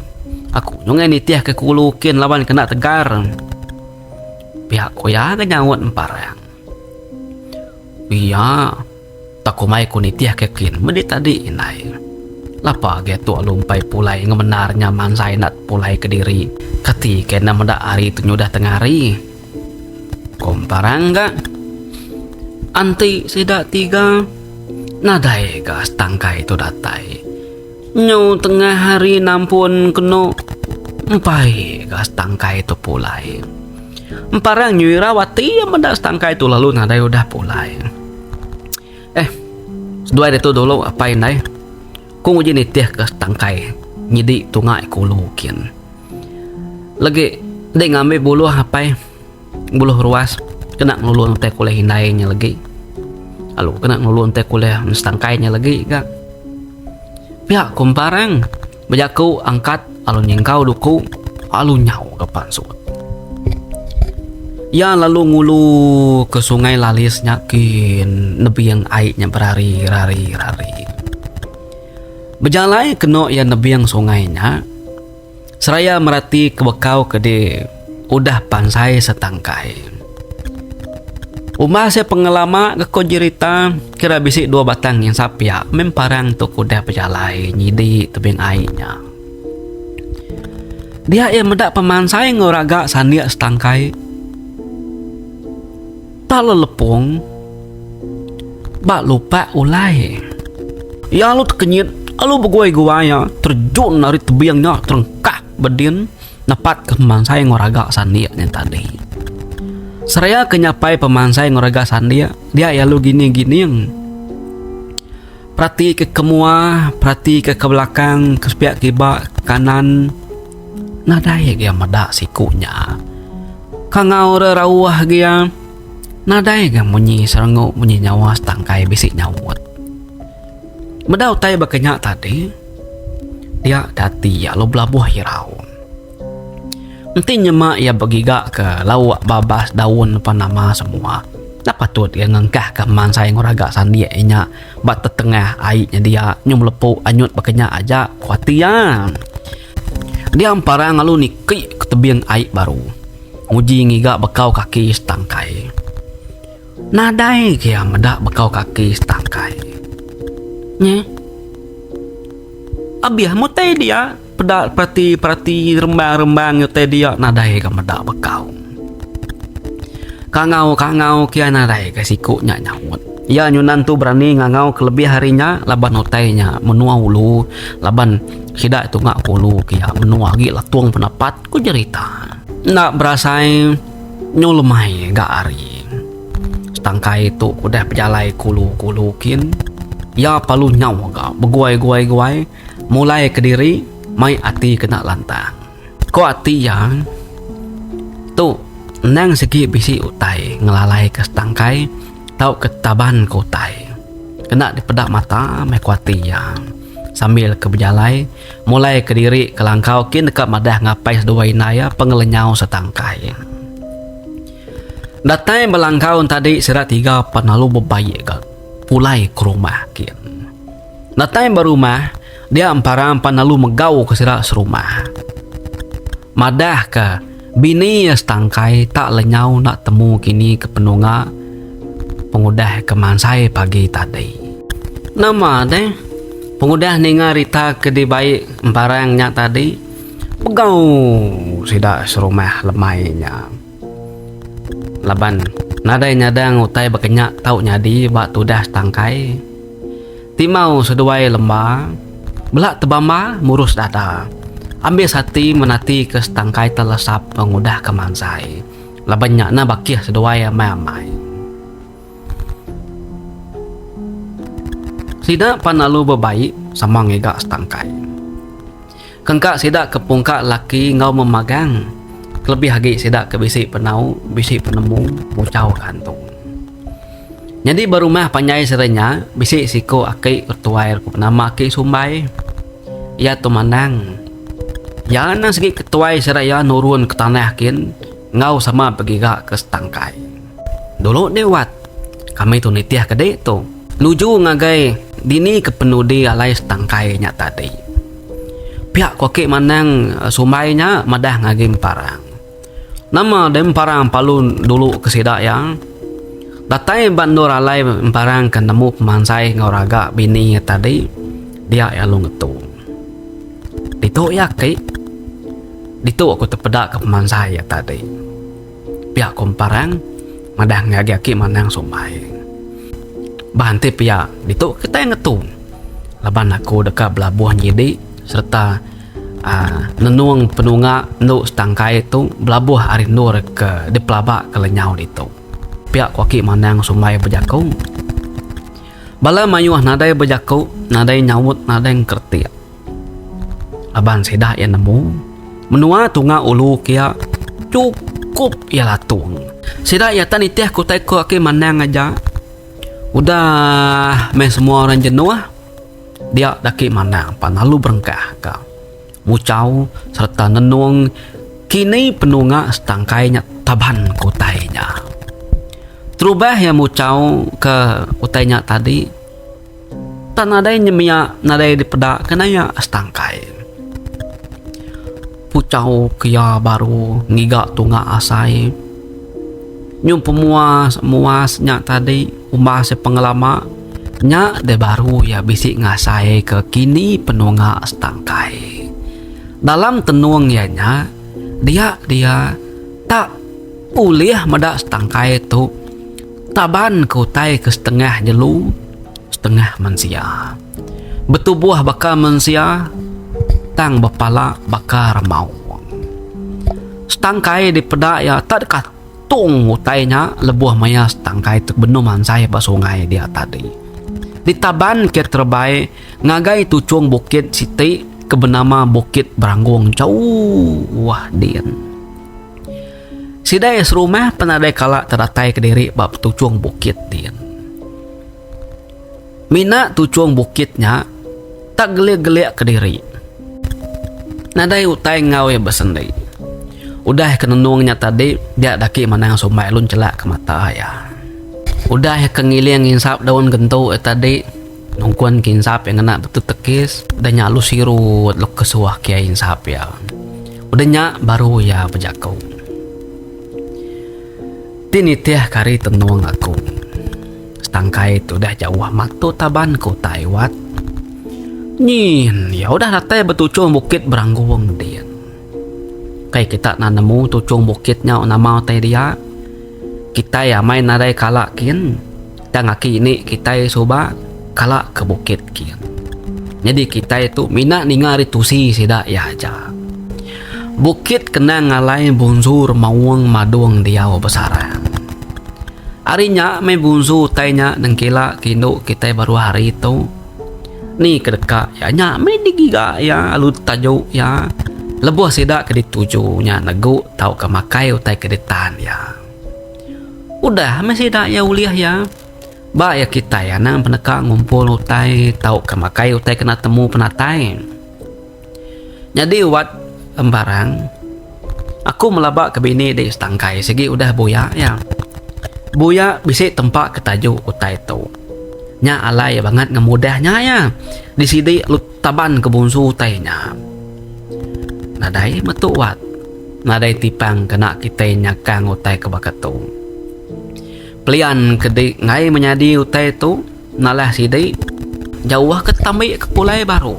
A: Aku nyungai nitih ke kulu kin laban kena tegar. Pia ku iya ga nyaut emparang. Iya. Tak kumai ku nitih ke kin medi tadi indai. Lapa agi atuk alu empai pulai ngemendar nya mansai enda pulai kediri. Kati ke enda meda hari tu nyudah tengah hari. Ko Emparang ga. Anti sida tiga nadai ga setangkai tu datai. Nyu tengah hari nampun kenu empai ga setangkai tu pulai. Emparang nyu irau ati iya meda setangkai tu lalu nadai udah pulai. Eh, seduai ditu dulu apai indai. Ku nguji nitih ke setangkai nyidi tunga kulu kin. Legi dek ngambi buluh apai buluh ruas kena nulung utai kulih indai nya legi. Lalu kena nulung utai kulih setangkai nya legi ga. Pia ku Emparang bejaku angkat lalu nyingkau duku lalu nyau ga pansut. Iya lalu ngulu ke sungai Lalis nya kin nebing ai nya berari rari rari. Bejalai kenu iya nebing sungai nya seraya merati ke bekau ke di udah pansai setangkai. Umbas iya pengelama ke ko jerita kira bisi dua batang nginsap pia meh parang tu ke udah bejalai nyidi tebing ai nya. Dia iya meda pemansai enggau raga sandik setangkai tak lelepung ba lupak ulai. Iya lalu tekenyit lalu beguai-guai iya terjun ari tebing nya terengkah bedin nepatka pemansai enggau raga sandik nya tadi. Seraya ke nyapai pemansai enggau raga sandik dia iya lalu gining-gining. Perati ke ke mua, perati ke ke belakang, ke sepiak kiba, ke kanan. Nadai agi iya meda siku nya. Kangau re rauh agi iya. Nadai ga munyi serengu munyi nyawa setangkai bisi nyaut. Meda utai baka nya tadi, dia dati iya lalu belabuh irau. Enti nyema iya begiga ke lauk babas daun pan nama semua, enda patut iya ngengkah ke mansai enggau raga sandik iya nya ba tetengah ai nya dia nyu melepu anyut baka nya aja ku ati iya. Dia emparang lalu niki ke tebing ai baru nguji ngiga bekau kaki setangkai. Nadai ke iya meda bekau kaki setangkai. Nyeh. Abih mutai dia. Peda perati-perati rembang-rembang utai dia nadai ga meda bekau. Kangau-kangau kia nadai ga siku nya nyaut. Iya nyunan tu berani ngangau ke lebih ari nya laban utai nya menua ulu laban sida tunga ke ulu kia menua agi letung penepat ku jerita. Enda berasai nyu lemai ga ari. Setangkai tu udah bejalai kulu-kulu kin. Iya palu nyau ga beguai-guai-guai mulai kediri mai ati kena lantang. Ko ati iya, tu endang sigi bisi utai ngelalai ke setangkai tauka taban ke utai. Kena dipeda mata meh ko ati iya. Sambil ke bejalai mulai kediri ke langkau kin deka madah ngapai seduai indai iya pengelenyau setangkai. Datai belangkau tadi sida tiga pan lalu bebaik ga pulai ke rumah kin. Datai ba rumah dia emparang pan lalu megau ke sida serumah. Madah ka bini iya setangkai tak lenyau enda temu kini ke penunga pengudah ke mansai pagi tadi. Nama deh pengudah ninga rita ke dibai emparang nya tadi begau sida serumah lemai nya. Laban nadai nyadang utai baka nya tau nyadi ba tudah setangkai. Timau seduai lemba bela tebamba murus dada. Ambis ati menati ke setangkai telesap pengudah ke mansai. Laban nya nah bakih seduai amai-amai. Sida pan lalu bebai sama ngiga setangkai. Kengka sida ke pungka laki enggau memagang kelebih agi sida ke bisi penau bisi penemu muchau ke antu. Nyadi ba rumah panjai sida nya bisi siku aki ketuai ku benama Aki Sumbai. Iya tu mandang. Iya anang sigi ketuai sida iya nurun ke tanah kin enggau sama begiga ke setangkai. Dulu deh wat kami tu nitih ke dek tu nuju ngagai dini ke penudi alai setangkai nya tadi. Pia ku aki mandang Sumbai nya madah ngagai Emparang. Nama deh Emparang palu dulu ke sida iya. Datai ba endur alai Emparang ke nemu pemansai enggau raga bini iya tadi dia iya lalu ngetu. Ditu iya aki. Ditu aku tepeda ke pemansai iya tadi. Pia ku Emparang madah ngagai aki Manang Sumbai. Bah enti pia ditu kitai ngetu laban aku deka belabuh nyidi sereta aaa nenung penunga endu setangkai tu belabuh ari endur ke dipelaba ke lenyau ditu. Pia ku aki Manang Sumbai bejaku. Bala mayuh nadai bejaku nadai nyaut nadai engkeretik. Laban sida iya nemu menua tunga ulu kia chukup iya latung. Sida iya tan nitih ke utai ku aki Manang aja. Udah meh semua orang jenuh dia daki Manang pan lalu berengkah ka muchau sereta nenung kini penunga setangkai nya taban ke utai nya. Terubah iya muchau ke utai nya tadi. Tang nadai nyemia nadai dipeda ke naya setangkai. Puchau ke iya baru ngiga tunga asai. Nyum pemuas muas nya tadi umbas iya pengelama nya deh baru iya bisi ngasai ke kini penunga setangkai. Dalam tenung iya nya dia dia tak ulih meda setangkai tu. Taban ke utai ke setengah jelu, setengah mensia. Betubuh baka mensia, tang bepala baka remaung. Setangkai dipeda iya tak dekatung utai nya lebuh maya setangkai tu benung mansai ba sungai dia tadi. Ditaban ke terebai ngagai tuchung bukit siti ke benama Bukit Beranggung jauh din. Sida iya serumah pan nadai kala tedatai kediri ba tuchung bukit din. Mina tuchung bukit nya tak gelik-gelik kediri. Nadai utai enggau iya besendi. Udah ke nenung nya tadi dia daki manang sumbai lalu nchelak ke mata iya. Udah iya ke ngiling nginsap daun gentu iya tadi nungkun ke insap iya ngena betu tekis udah nya lalu sirut lalu kesuah ke iya insap iya. Udah nya baru iya bejaku. Ti nitih ke hari tenung aku. Setangkai tu udah jauh amat tu taban ke utai wat. Nyin iya udah datai betuchung bukit Beranggung din. Kai kita enda nemu tuchung bukit nya nama utai dia. Kitai amai nadai kala kin. Tang aki ini kitai suba kala ke bukit kin. Nyadi kitai tu mina ninga ari tusi sida iya aja. Bukit kenang alai Bonsu Remaung Madung diau besarang. Ari nya meh bunsu utai nya nengkila ke indu kitai baruh hari tu. Ni ke deka iya nya meh digiga iya lalu ditaju iya lebuh sida ke dituju nya negu tauka makai utai ke ditan iya. Udah meh sida iya ulih iya. Ba iya kitai anang peneka ngumpul utai tauka makai utai kena temu penatai. Nyadi wat embarang aku melaba ke bini di setangkai sigi udah buya iya. Buya bisi tempa ke taju utai tu. Nya alai bangat ngemudah nya iya disidi lalu taban ke bunsu utai nya. Nadai metu wat nadai tipang kena kitai nyakang utai ke baka tu. Pelian ke di enggai menyadi utai tu nalah sidi jauh ke tambi ke pulai baru.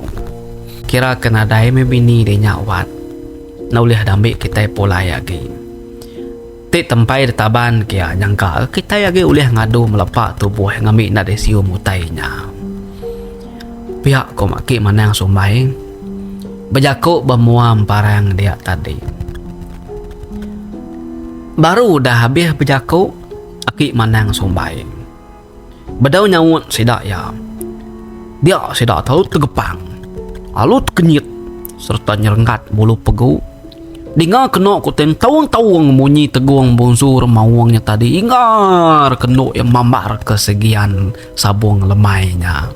A: Kira ke nadai meh bini di nya wat enda ulih dambi kitai pulai agi. Ti tempai ditaban kia nyangka kitai agi ulih ngadu melepa tubuh ngambi enda disium utai nya. Pia ko Aki Manang Sumbai bejaku ba mua emparang dia tadi. Baru udah abih bejaku aki Manang Sumbai. Bedau nyaut sida iya. Dia sida tau tegepang alu tekenyit sereta nyerenggat bulu pegu. Dinga kenu ku tin taung-taung munyi tegung bunsu remaung nya tadi ingar kenu iya mambar ke segian sabung lemai nya.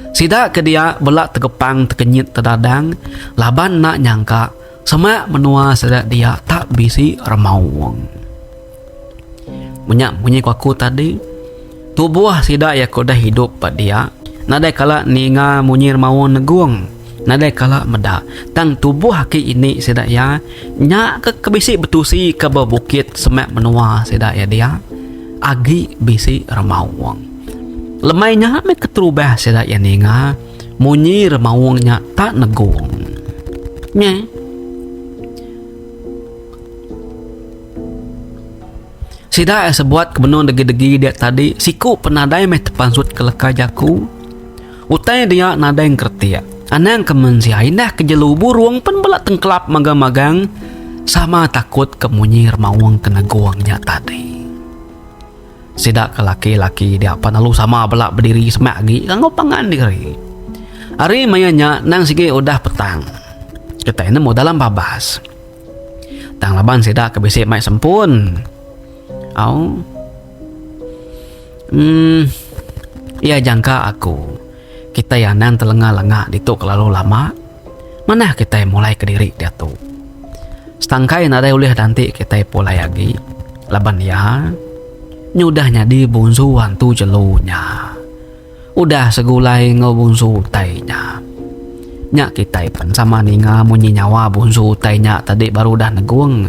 A: Sida ke dia bela tegepang tekenyit tedadang laban enda nyangka Semak menua sida dia tak bisi remaung. Menya munyi ku aku tadi, tubuh sida iya ke udah idup ba dia nadai kala ninga munyi remaung negung, nadai kala meda. Tang tubuh aki ini sida iya nya ke ke bisi betusi ke ba bukit semak menua sida iya dia agi bisi remaung. Lemai nya meh keterubah sida iya ninga. Munyi remaung nya tak negung. Nya. Sida iya sebuat ke benung degi-degi dia tadi siku penadai meh tepansut ke leka jaku. Utai dia nadai ngeretik. Anang ke mensia indah ke jelu burung pen bela tengkelap magang-magang sama takut ke munyi remaung ke negung nya tadi. Sida ke laki-laki dia pan lalu sama bela bediri semak agi enggau pangan diri. Ari maya nya nang sigi udah petang. Kitai nemu dalam babas. Tang laban sida ke bisi mai sempun. Au. Emm iya jangka aku kitai anang telenga-lenga ditu kelalu lama. Manah kitai mulai kediri diatu. Setangkai nadai ulih danti kitai pulai agi laban iya nyudah nyadi bunsu antu jelu nya. Udah segulai enggau bunsu utai nya. Nya kitai pan sama ninga munyi nyawa bunsu utai nya tadi baru udah negung.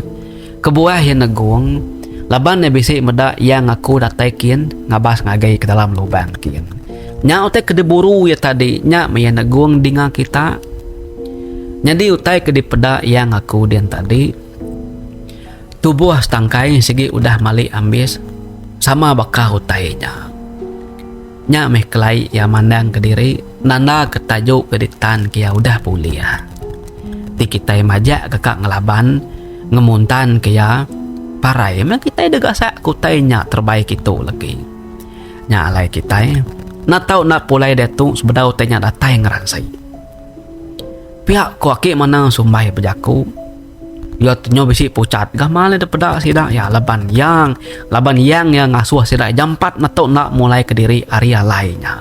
A: Kebuah iya negung laban iya bisi meda iya ngaku datai kin ngabas ngagai ke dalam lubang kin. Nya utai ke diburu iya tadi nya meh iya negung dinga kita. Nyadi utai ke dipeda iya ngaku din tadi tubuh setangkai sigi udah mali ambis sama baka utai nya. Nya meh kelai iya mandang kediri nanda ke taju ke ditan ke iya udah pulih. Ti kitai majak ke ka ngelaban ngemuntan ke iya parai meh kitai dega sak ke utai nya terebai kitu legi. Nya alai kitai enda tau enda pulai diatu sebedau utai nya datai ngeransi. Pia ku aki manang sumbai bejaku. Iya tu nyau bisi pucat gamal iya dipeda sida iya laban yang laban yang iya ngasuh sida jampat metu enda mulai kediri ari alai nya.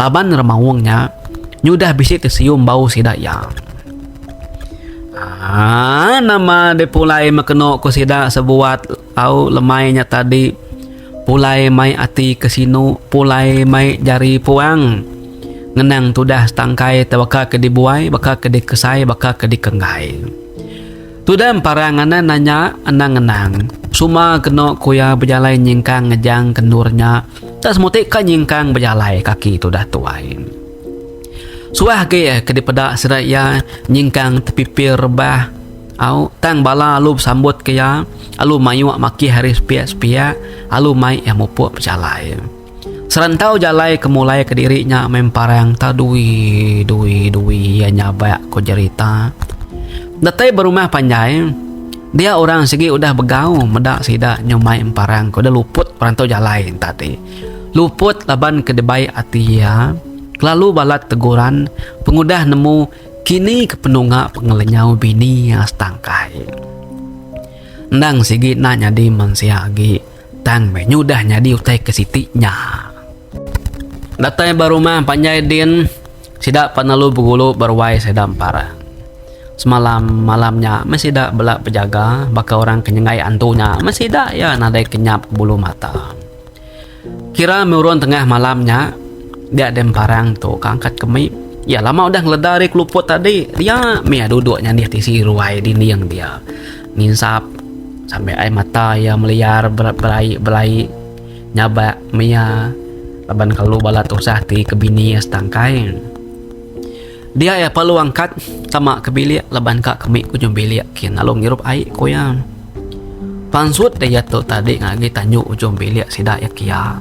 A: Laban remaung nya nyudah bisi tesium bau sida iya. Aaa nama deh pulai mekenu ku sida sebuat au lemai nya tadi pulai mai ati ke sinu pulai mai jari puang ngenang tudah setangkai te baka ke dibuai baka ke dikesai baka ke dikenggai. Tudah emparang anang nanya anang ngenang suma kenu ku iya bejalai nyingkang ngejang ke endur nya tak semuti ka nyingkang bejalai kaki tudah tuai. Suah agi ke dipeda sida iya nyingkang tepipir rebah au tang bala alu besambut ke iya alu mayuk makih ari sepiak-sepiak alu mai iya mupuk bejalai. Serantau jalai ke mulai kediri nya meh emparang ta dui dui dui iya nyabak ko jerita. Datai ba rumah panjai. Dia orang sigi udah begau meda sida nyumai emparang ke udah luput perantau jalai tadi. Luput laban ke dibai ati iya kelalu balat teguran pengudah nemu kini ke penunga pengelenyau bini iya setangkai. Endang sigi enda nyadi mensia agi tang meh nyudah nyadi utai ke siti nya. Datai ba rumah panjai din, sida pan lalu begulu beruai sida emparang. Semalam malam nya meh sida bela bejaga baka orang ke nyenggai antu nya meh sida iya nadai kenyap bulu mata. Kira meh urung tengah malam nya dia deh emparang tu ka angkat kemi. Iya lama udah ngeleda ari keluput tadi dia meh iya duduk nyandih tisi ruai dinding dia nginsap sambil ai mata iya meliar belai belai nyabak meh iya laban kelalu balat tusah ati ke bini iya setangkai. Dia iya perlu angkat tama ke bilik laban ka kemi ke ujung bilik kin lalu ngirup ai ku iya. Pansut deh iya tu tadi ngagi tanju ujung bilik sida iya kia.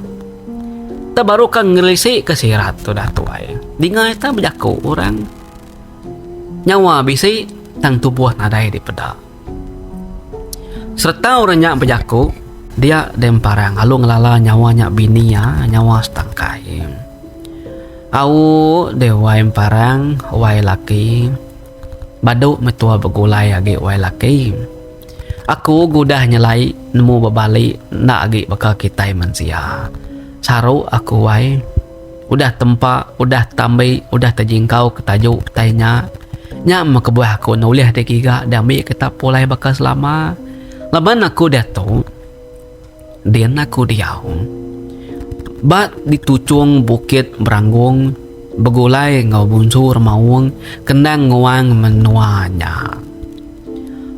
A: Te baru ka ngelisi ke sirat tudah tuai. Dinga ita bejaku orang. Nyawa bisi tang tubuh nadai dipeda. Sereta orang nya bejaku dia deh emparang lalu ngelala nyawa nya bini iya nyawa setangkai. Au deh wai emparang wai laki badu meh tua begulai agi wai laki. Aku gudah nyelai nemu bebali enda agi baka kitai mensia. Saru aku wai. Udah tempa, udah tambi, udah tejingkau ke taju utai nya. Nya meh kebuah aku enda ulih digiga diambi kita pulai baka selama. Laban aku diatu, din aku diau. Ba dituchung Bukit Beranggung begulai enggau Bunsu Remaung kendang nguang menua nya.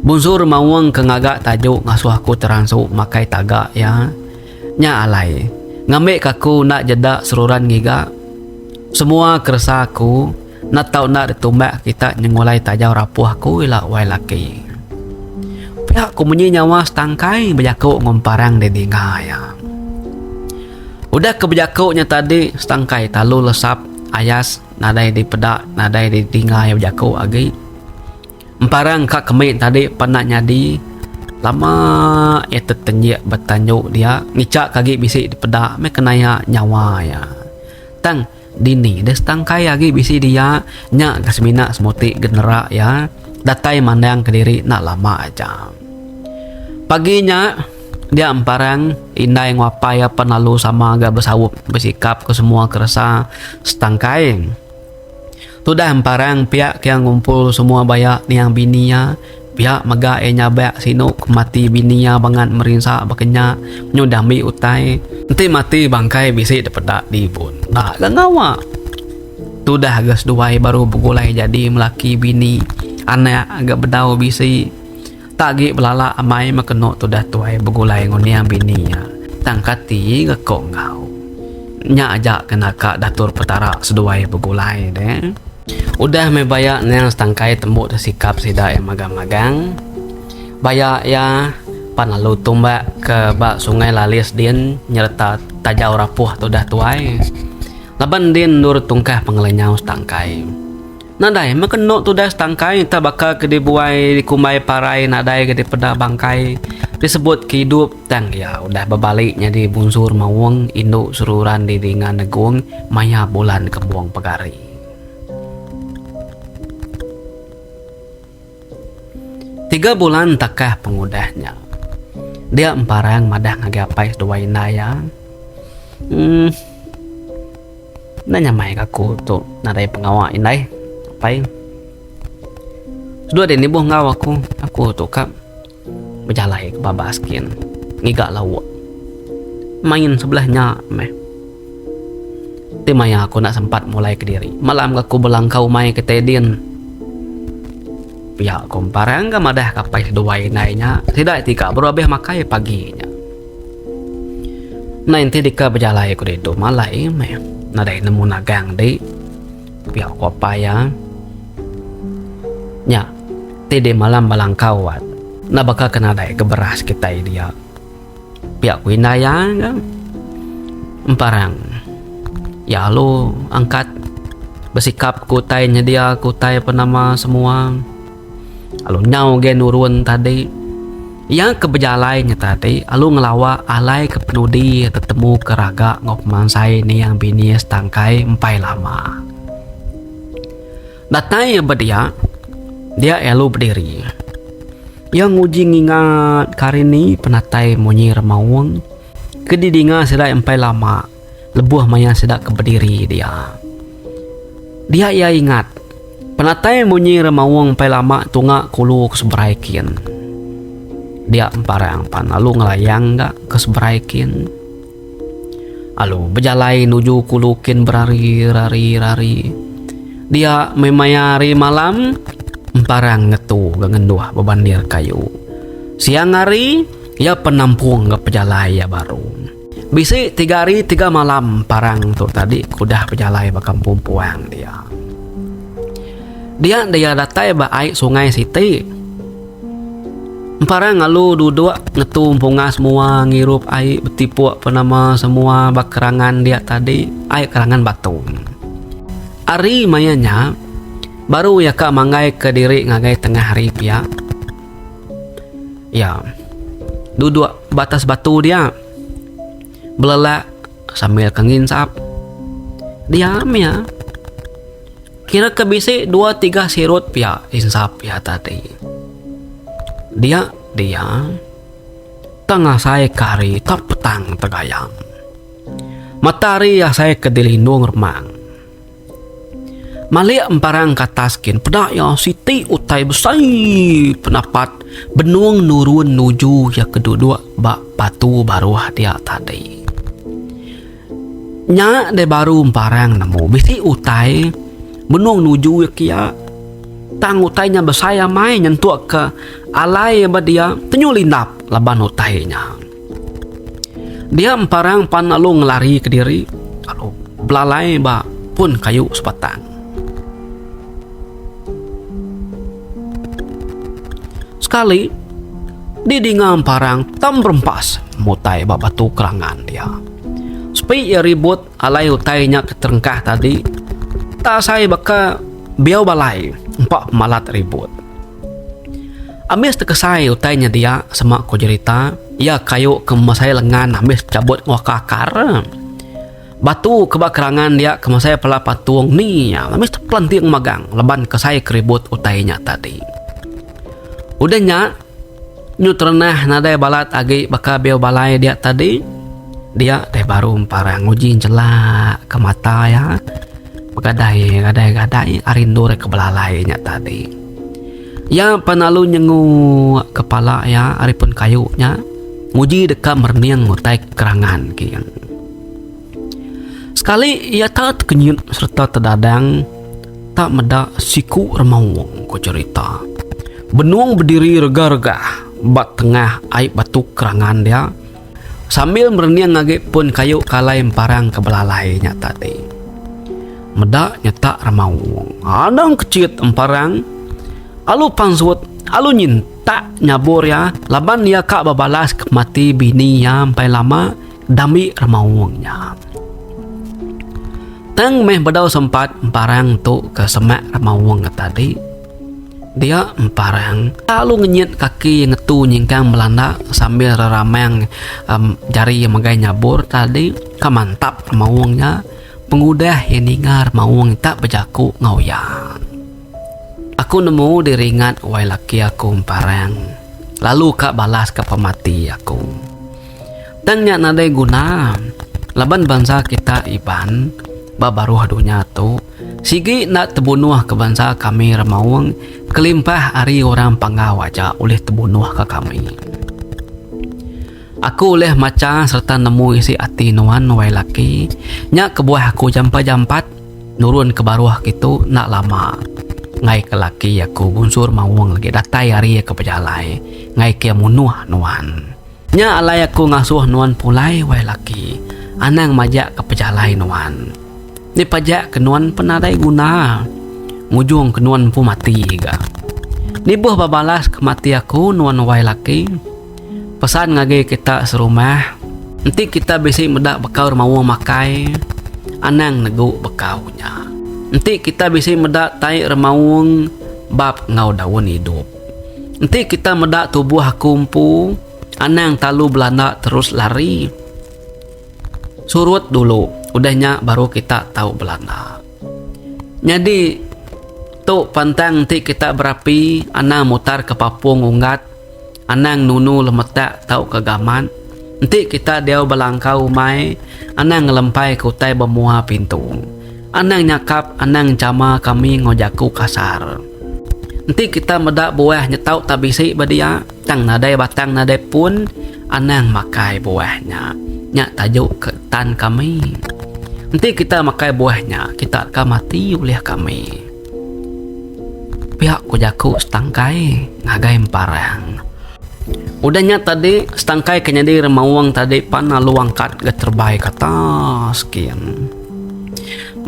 A: Bunsu Remaung ke ngaga taju ngasuh aku teransu makai taga iya. Nya alai, ngambika aku enda jeda seruran ngiga semua keresa aku enda tau enda ditumbak kita nyengulai tajau rapuh aku ila wai laki. Pia ku munyi nyawa setangkai bejaku enggau emparang didinga iya. Udah ke bejaku nya tadi setangkai talu lesap ayas nadai dipeda nadai didinga iya bejaku agi. Emparang ka kemi tadi pan enda nyadi lama iya tetenjik betanju dia ngicha ke agi bisi dipeda meh kenaya nyawa iya. Tang dini deh setangkai agi bisi dia nya ga semina semuti genera iya datai mandang kediri enda lama aja. Pagi nya dia emparang indai enggau apai iya pan lalu sama ga besaup besikap ke semua keresa setangkai. Tudah emparang pia ke ngumpul semua baya niang bini iya, pia mega iya nyabak sinu ke mati bini iya bangat merinsa baka nya nyudah ambi utai. Enti mati bangkai bisi dipeda diibun enda ga ngawa. Tudah ga seduai baru begulai jadi melaki bini anak ga bedau bisi. Tak agi belala amai meh kenu tudah tuai begulai enggau niang bini iya. Tang kati ga ko enggau. Nya aja ke naka datur petara seduai begulai deh. Udah meh baya niang setangkai tembu tesikap sida iya magang-magang. Baya iya pan lalu tumbak ke ba Sungai Lalis din nyereta tajau rapuh tudah tuai. Laban din endur tungkah pengelenyau setangkai. Nadai meh kenu tudah setangkai enta baka ke dibuai dikumbai parai nadai ga dipeda bangkai disebut ke idup tang iya udah bebali nyadi bunsur maung indu seruran didinga negung maya bulan kembung pegari. Tiga bulan takah pengudah nya dia emparang madah ngagai apai seduai indai iya uhh. Enda nyamai ka aku tu nadai pengawa indai apai. Seduai deh nibuh enggau aku, aku tu ka bejalai ke babas kin ngiga lauk. Main sebelah nya meh. Ti maya aku enda sempat mulai kediri malam ga aku belangkau umai kitai din. Pia ko Emparang ga madah ka apai seduai indai nya sida ti ka baru abih makai pagi nya. Nadai enti deka bejalai ku ditu malai meh nadai nemu nagang di pia ku apai iya. Nya ti di malam belangkau wat enda baka ke nadai ke beras kitai dia pia ku indai iya ga. Emparang iya lalu angkat besikap ke utai nyedia ke utai penama semua lalu nyau agi nurun tadi. Iya ke bejalai nya tadi alu ngelawa alai ke penudi tetemu ke raga enggau pemansai niang bini iya setangkai empai lama. Datai iya ba dia, dia iya alu bediri. Iya nguji ngingat ke hari ni penatai munyi remaung ke didinga sida empai lama lebuh maya sida ke bediri dia. Dia iya ingat Penatai munyi remaung empai lama tunga kulu ke seberai kin. Dia emparang pan lalu ngelayang ga ke seberai kin. Lalu bejalai nuju kulu kin berari rari rari. Dia meh maya hari malam emparang ngetu ga ngenduh bebandir kayu. Siang hari iya pen nampung ga pejalai iya baru. Bisi tiga hari tiga malam parang tu tadi ke udah bejalai ba kampung puang dia. Dia dia datai ba ai sungai siti. Emparang lalu duduk ngetu empunga semua ngirup ai betipuk penama semua ba kerangan dia tadi ai kerangan batu. Ari maya nya baru iya ka manggai ke diri ngagai tengah hari pia. Iya. Duduk ba atas batu dia. Belelak sambil ke nginsap. Diam iya. Kira ke bisi dua tiga sirut pia insap iya tadi. Dia dia tang asai ke hari tak petang tegayam. Mata hari asai ke dilindung remang. Malik emparang ke atas kin peda iya siti utai besai penapat benung nurun nuju iya ke duduk ba batu baruh dia tadi. Nya deh baru emparang nemu bisi utai benung nuju iya kiya tang utai nya besai amai nyentuk ke alai ba dia tenyu lindap laban utai nya. Dia emparang pan lalu ngelari kediri lalu belalai ba pun kayu sebatang. Sekali didinga emparang tem berempas mutai ba batu kerangan dia. Sepi iya ribut alai utai nya ke terengkah tadi tak asai baka biau balai empa pemalat ribut. Ambis tekesai utai nya dia sema ko jerita iya kayu ke mesai lengan ambis chabut enggau akar. Batu ke ba kerangan dia ke mesai pala patung ni iya ambis tepelanting magang laban kesai keribut utai nya tadi. Udah nya nyu terenah nadai balat agi baka biau balai dia tadi dia deh baru emparang nguji nyelak ke mata iya begadai gadai gadai ari endur ke belalai nya tadi. Iya pan lalu nyenguk kepala iya ari pun kayu nya nguji deka merening utai kerangan kin. Sekali iya tak tekenyit sereta tedadang tak meda siku remaung ku cherita. Benung bediri regah-regah ba tengah ai batu kerangan dia sambil merening agi pun kayu ke alai emparang ke belalai nya tadi. Meda nyetak remaung. Anang kechit emparang alu pansut alu nyintak nyabur iya laban iya ka bebalas ke pemati bini iya empai lama dambi remaung nya. Tang meh bedau sempat emparang tu ke semak remaung ke tadi dia emparang alu ngenyit kaki ngetu nyingkang belanda sambil reramang jari iya megai nyabur tadi ka mantap remaung nya. Pengudah iya ninga remaung tak bejaku enggau iya. Aku nemu diri ingat wai laki aku emparang lalu ka balas ka pemati aku. Tang nya nadai guna laban bansa kita Iban ba baruh dunya tu sigi enda tebunuh ke bansa kami remaung kelimpah ari orang Panggau aja ulih tebunuh ka kami. Aku ulih macha sereta nemu isi ati nuan wai laki. Nya kebuah aku jampat-jampat nurun ke baruh kitu enda lama. Ngai ke laki aku Bunsur Maung lagi datai ari ke bejalai ngai ke munuh nuan. Nya alai aku ngasuh nuan pulai wai laki. Anang majak ke pejalai nuan. Ni pajak ke nuan pen nadai guna. Ngujung ke nuan empu mati ga. Nibuh bebalas ke mati aku nuan wai laki. Pesan ngagai kita serumah, enti kita bisi meda bekau remaung makai, anang negu bekau nya. Enti kita bisi meda tai remaung bap enggau daun idup. Enti kita meda tubuh aku empu, anang talu belanda terus lari. Surut dulu, udah nya baru kita tau belanda. Nyadi, tu pantang enti kita berapi, anang mutar ke papung unggat, anang nunu lemetak tauka gamat. Enti kita diau ba langkau umai, anang ngelempai ke utai ba mua pintu. Anang nyakap, anang chama kami enggau jaku kasar. Enti kita meda buah nyetau tak bisi ba dia, tang nadai batang nadai pun, anang makai buah nya. Nya tajuk ke tan kami. Enti kita makai buah nya, kita ka mati ulih kami. Pia ku jaku setangkai ngagai Emparang. Udah nya tadi, setangkai ke nyadi remaung tadi pan lalu angkat ga terebai ke atas kin.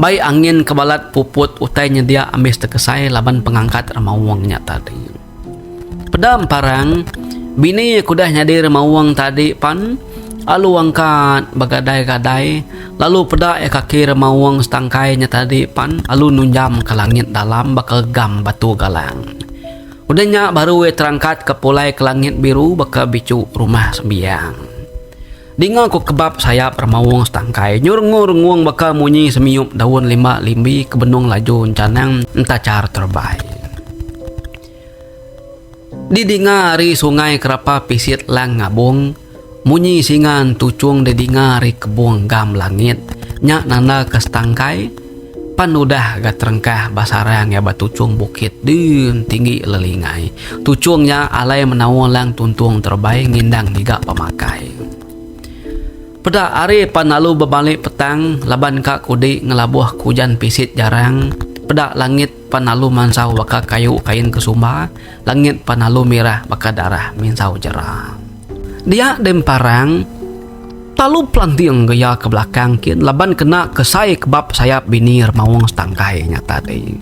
A: Bai angin ke balat puput utai nyedia ambis tekesai laban pengangkat remaung nya tadi. Peda emparang, bini ke udah nyadi remaung tadi pan lalu angkat begadai-gadai lalu peda iya kaki remaung setangkai nya tadi pan lalu nunjam ke langit dalam baka gam batu galang. Udah nya baru iya terangkat ke pulai ke langit biru baka bichu rumah sembiang. Dinga ku kebab sayap remaung setangkai nyu rengung-rengung baka munyi semiup daun limba limbi ke benung laju enchanang entachar terebai. Didinga ari sungai kerapa pisit lang ngabung, munyi singa entuchung didinga ari kebung gam langit nya nanda ke setangkai pan udah ga terengkah ba sarang iya ba tuchung bukit din tinggi lelingai. Tuchung nya alai menaung lang tuntung terebai ngindang ngiga pemakai. Peda ari pan lalu bebali petang laban ka kudi ngelabuh ke ujan pisit jarang, peda langit pan lalu mansau baka kayu kain kesumba, langit pan lalu mirah baka darah minsau jera. Dia deh emparang lalu pelanting ga iya ke belakang kin laban kena kesai kebab sayap bini remaung setangkai nya tadi.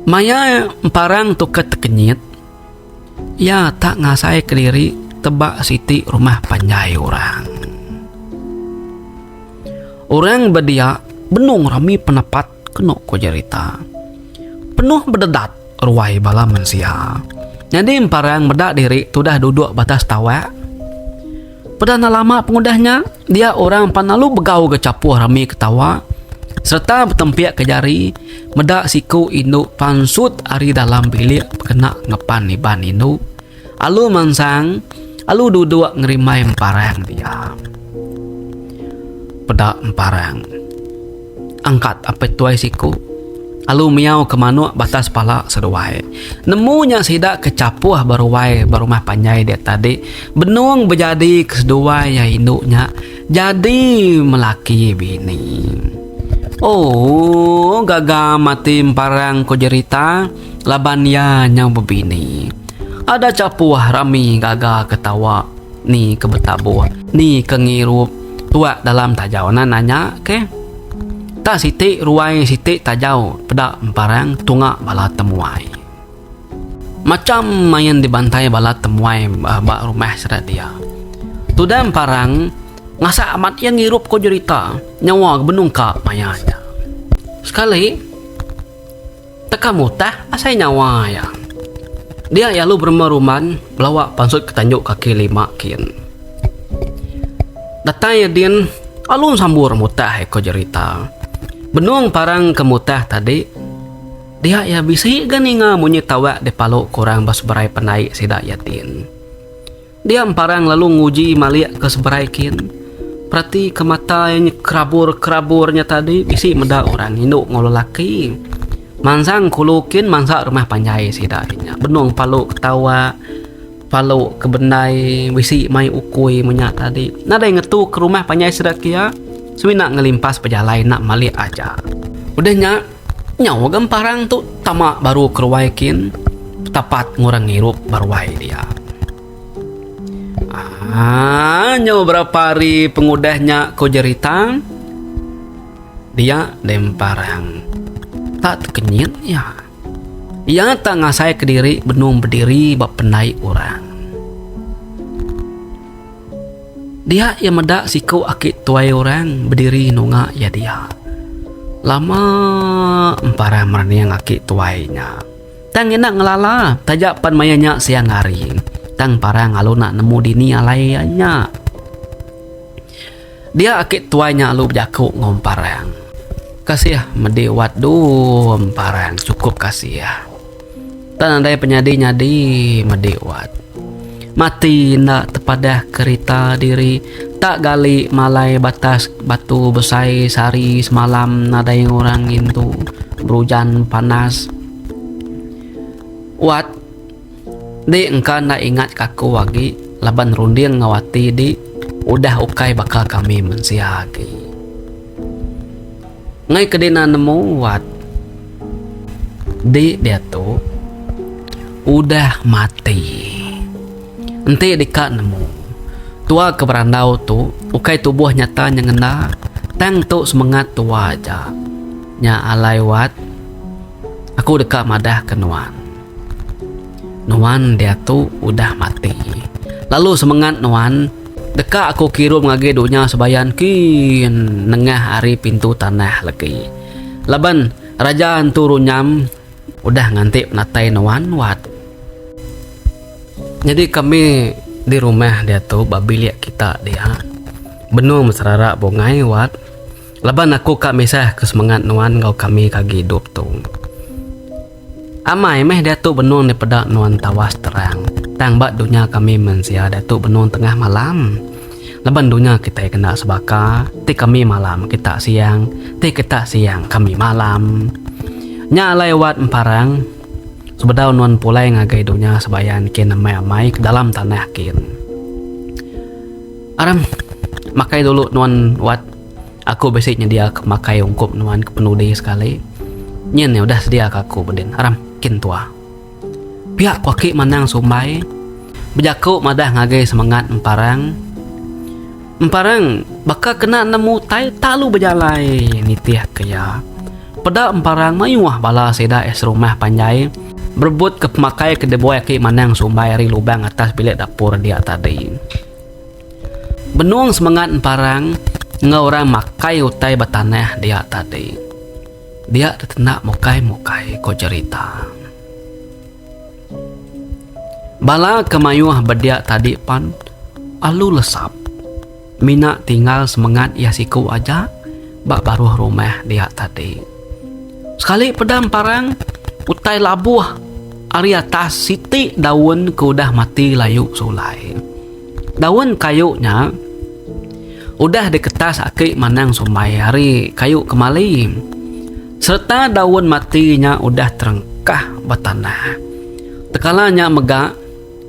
A: Maya emparang tu ke tekenyit, Iya tak ngasai kediri teba siti rumah panjai orang. Orang bedia benung rami penepat kenu ku jerita. Penuh bededat ruai bala mensia. Nyadi emparang meda diri tudah duduk ba atas tawak. Peda enda lama pengudah nya, dia orang pan lalu begau ga chapuh rami ketawa sereta betempik ke jari meda siku indu pansut ari dalam bilik kena ngepan iban indu alu mansang alu duduk ngerimbai emparang dia. Peda emparang. Angkat apai tuai siku alu miau ke manuk batas pala seduai. Nemu nya sida ke chapuh ba ruai ba rumah panjai dia tadi benung bejadi ke seduai iya indu nya jadi melaki bini. Ooh gaga mati emparang ko jerita laban iya nyau bebini. Ada chapuh rami gaga ketawa. Ni ke betabuh, ni ke ngirup tuak dalam tajau nan nanya ke. Tak siti ruai siti tajau peda emparang tunga bala temuai. Macam main dibantai bala temuai ba rumah sida dia. Tudah emparang ngasak amat iya ngirup ko jerita nyawa ke benung ka maya nya. Sekali. Teka mutah asai nyawa iya. Dia iya lalu berumban-rumban belawa pansut ke tanju kaki lima kin. Datai iya din lalu sambur mutah iya ko jerita. Benung parang ke mutah tadi dia iya bisi ga ninga munyi tawak dipalu ke orang ba seberai pendai sida iya din. Dia emparang lalu nguji malik ke seberai kin. Perati ke mata iya kerabur-kerabur nya tadi bisi meda orang indu enggau lelaki. Mansang kulu kin mansa rumah panjai sida nya. Benung palu ketawa, palu ke bendai bisi mai ukui menya tadi. Nadai ngetu ke rumah panjai sida kia semina ngelimpas pejalai enda malik aja. Udah nya nyau ga emparang tu tama baru ke ruai kin tapat ngurang ngirup ba ruai dia. Aaa nyau berapa hari pengudah nya ko jerita dia deh emparang tak tekenyit iya. Iya tak ngasai kediri benung bediri ba pendai orang. Dia iya meda siku aki tuai orang bediri nunga iya dia. Lama emparang merening aki tuai nya. Tang enda ngelala taja pan maya nya siang hari. Tang parang alu enda nemu dini alai iya nya. Dia aki tuai nya alu bejaku enggau Emparang. Kasih medi wat dum Emparang chukup kasih. Tang nadai penyadi nyadi medi wat. Mati enda tepadah kerita diri tak gali malai batas batu besai sehari semalam nadai orang ngintu berujan panas. Wat di engka enda ingat ka aku agi laban runding enggau ati di udah ukai baka kami mensia agi. Ngai ke dina nemu wat di diatu udah mati. Enti deka nemu, tua ke berandau tu ukai tubuh nyata nyengenda tang tu semengat tua aja. Nya alai wat aku deka madah ke nuan. Nuan diatu udah mati. Lalu semengat nuan deka aku kirum ngagai dunya sebayan kin nengah ari pintu tanah legi. Laban Raja Entu Runyam udah nganti penatai nuan wat. Nyadi kami di rumah diatu ba bilik kita dia benung beserara bungai wat laban aku ka misah ke semengat nuan enggau kami ke agi idup tu. Amai meh diatu benung dipeda nuan tawas terang tang ba dunya kami mensia diatu benung tengah malam. Laban dunya kitai kena sebaka ti kami malam kita siang ti kita siang kami malam. Nya alai wat emparang sebedau nuan pulai ngagai dunya sebayan kin amai-amai ke dalam tanah kin. Aram makai dulu nuan wat. Aku bisi nyedia ke pemakai ungkup nuan ke penudi sekali. Nyin nya udah sedia ke aku bedin. Aram, kin tua. Pia ku aki Manang Sumbai bejaku madah ngagai semengat Emparang. Emparang baka kena nemu utai tak alu bejalai nitih ke iya. Peda Emparang mayuh bala sida iya serumah panjai berebut ke pemakai ke dibuai aki Manang Sumbai ari lubang atas bilik dapur dia tadi. Benung semengat emparang enggau orang makai utai ba tanah dia tadi. Dia tetenda mukai-mukai ko jerita. Bala ke mayuh ba dia tadi pan alu lesap. Mina tinggal semengat iya siku aja ba baruh rumah dia tadi. Sekali peda emparang utai labuh ari atas siti daun ke udah mati layu sulai. Daun kayu nya udah diketas aki manang sumbai ari kayu kemali sereta daun mati nya udah terengkah ba tanah. Tekala nya mega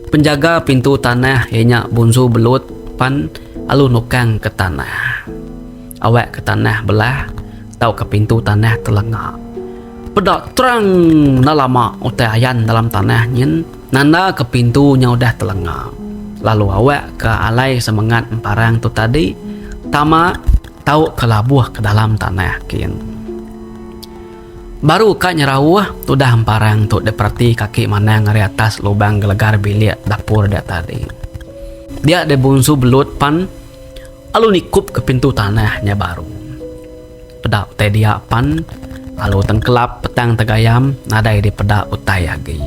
A: penjaga pintu tanah iya nya Bunsu Belut pan alu nukang ke tanah. Awak ke tanah belah tauka pintu tanah telenga. Peda terang enda lama utai ayan dalam tanah nyin. Nanda ke pintu nya udah telenga lalu awak ke alai semengat emparang tu tadi tama tau ke labuh ke dalam tanah kin. Baru ka nyerauh tudah emparang tu dipereti kaki manang ari atas lubang gelegar bilik dapur dia tadi. Dia deh bunsu belut pan alu nikup ke pintu tanah nya baru. Peda utai dia pan lalu tengkelap petang tegayam nadai dipeda utai agi.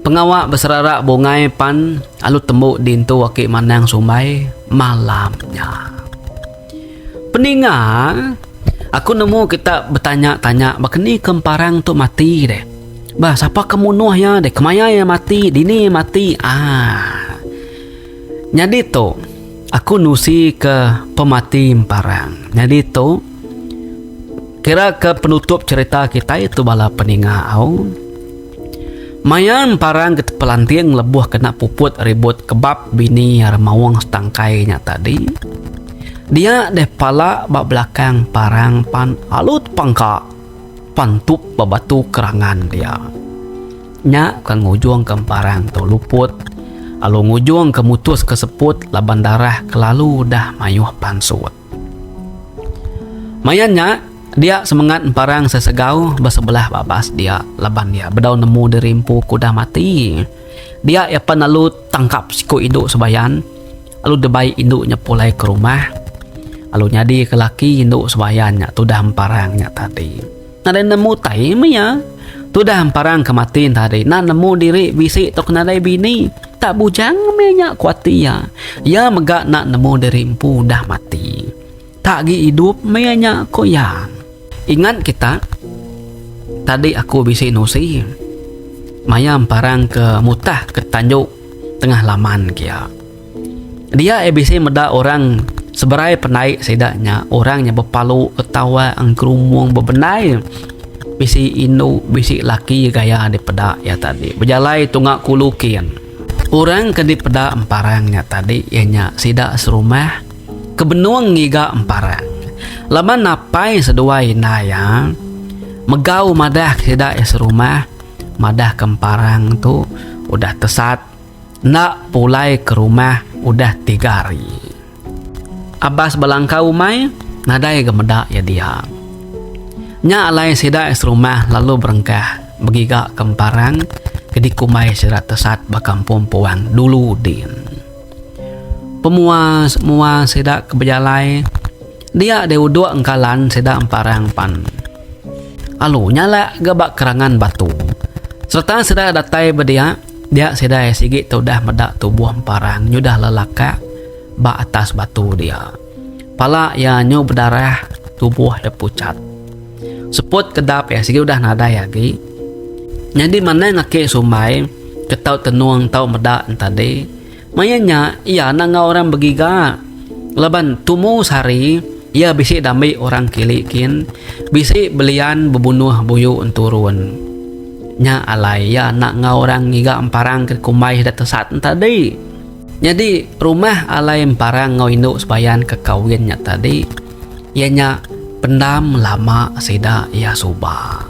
A: Pengawa beserara bungai pan lalu tembu dintu aki manang sumbai malam nya. Peninga aku nemu kita betanya-tanya baka ni ke emparang tu mati deh. Bah sapa ke munuh iya deh kemaya iya mati dini iya mati aaa. Nyadi tu aku nusi ke pemati emparang. Nyadi tu kira ke penutup cerita kitai tu bala peninga au. Maya emparang ke tepelanting lebuh kena puput ribut kebab bini Remaung Setangkai nya tadi. Dia deh pala ba belakang parang pan alu tepangka pantup ba batu kerangan dia. Nya ke ngujungka emparang tu luput lalu ngujungka mutuska seput laban darah kelalu udah mayuh pansut. Maya nya, dia semengat emparang sesegau ba sebelah babas dia laban iya bedau nemu diri empu ke udah mati. Dia iya pan lalu tangkap siku indu sebayan lalu dibai indu nya pulai ke rumah lalu nyadika laki indu sebayan nya tudah emparang nya tadi. Nadai nemu utai meh iya. Tudah Emparang ke mati entadi enda nemu diri bisi tauka nadai bini. Tak bujang meh nya ku ati iya. Iya mega enda nemu diri empu udah mati. Tak agi idup meh nya ku iya. Ingat kita, tadi aku bisi nusi maya Emparang ke mutah ke tanju tengah laman kia. Dia iya bisi meda orang seberai pendai sida nya orang nya bepalu ketawa engkerumung bebendai bisi indu bisi laki gaya dipeda iya tadi bejalai tunga kulu kin. Orang ke dipeda emparang nya tadi iya nya sida serumah ke benung ngiga emparang laban apai seduai indai iya megau madah sida iya serumah madah ke emparang tu udah tesat. Enda pulai ke rumah udah tiga hari. Abas belangkau umai nadai ga meda iya dia. Nya alai sida serumah lalu berengkah begiga ke emparang ke dikumbai sida tesat ba kampung puang dulu din. Pemua semua sida ke bejalai dia deh udok engkalan sida emparang pan. Alu nyalak ga ba kerangan batu. Sereta sida datai ba dia, dia sida iya sigi te udah meda tubuh emparang nyudah lelakak ba atas batu dia. Pala iya nyu bedarah, tubuh iya puchat. Seput kedap iya sigi udah nadai agi. Nyadi manang ake sumbai ke tau tenung tau meda entadi. Maya nya, iya enda enggau orang begiga laban tumu sehari iya bisi dambi orang kili kin bisi belian bebunuh buyu enturun. Nya alai iya enda enggau orang ngiga emparang ke dikumbai sida tesat enti tadi. Nyadi rumah alai emparang enggau indu sebayan ke kawin nya tadi iya nya pendam lama sida iya suba.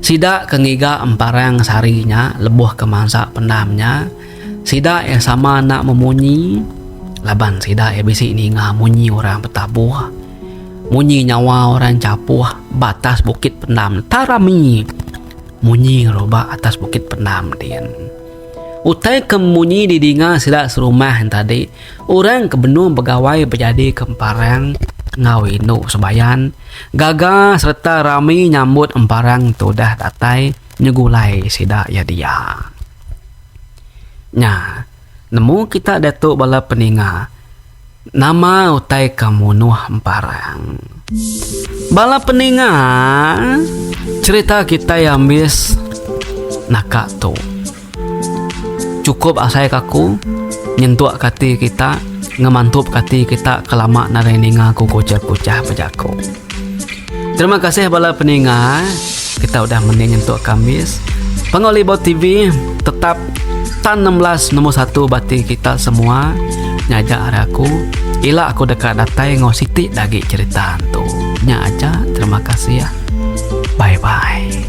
A: Sida ke ngiga emparang sehari nya lebuh ke mansa pendam nya, sida iya sama enda memunyi laban sida iya bisi ninga munyi orang betabuh, munyi nyawa orang chapuh ba atas bukit pendam Tarami munyi ba atas bukit pendam din. Utai ke munyi didinga sida serumah nya tadi orang ke benung begawai bejadika emparang enggau indu sebayan. Gaga sereta rami nyambut emparang ti udah datai nyegulai sida iya dia. Nya, nemu kita diatu bala peninga nama utai ke munuh emparang. Bala peninga, cherita kitai ambis naka tu. Chukup asai ka aku nyentuk ka ati kita ngemantup ka ati kita ke lama nadai ninga ku kuchah-kuchah bejaku. Terima kasih bala peninga kita udah mending nyentuk ka ambis. Panggau Libau TV tetap tan 16 nombor 1 ba ati kita semua nyaja ari aku. Ila aku deka datai enggau siti da agi cherita antu. Nya aja terima kasih. Bye bye.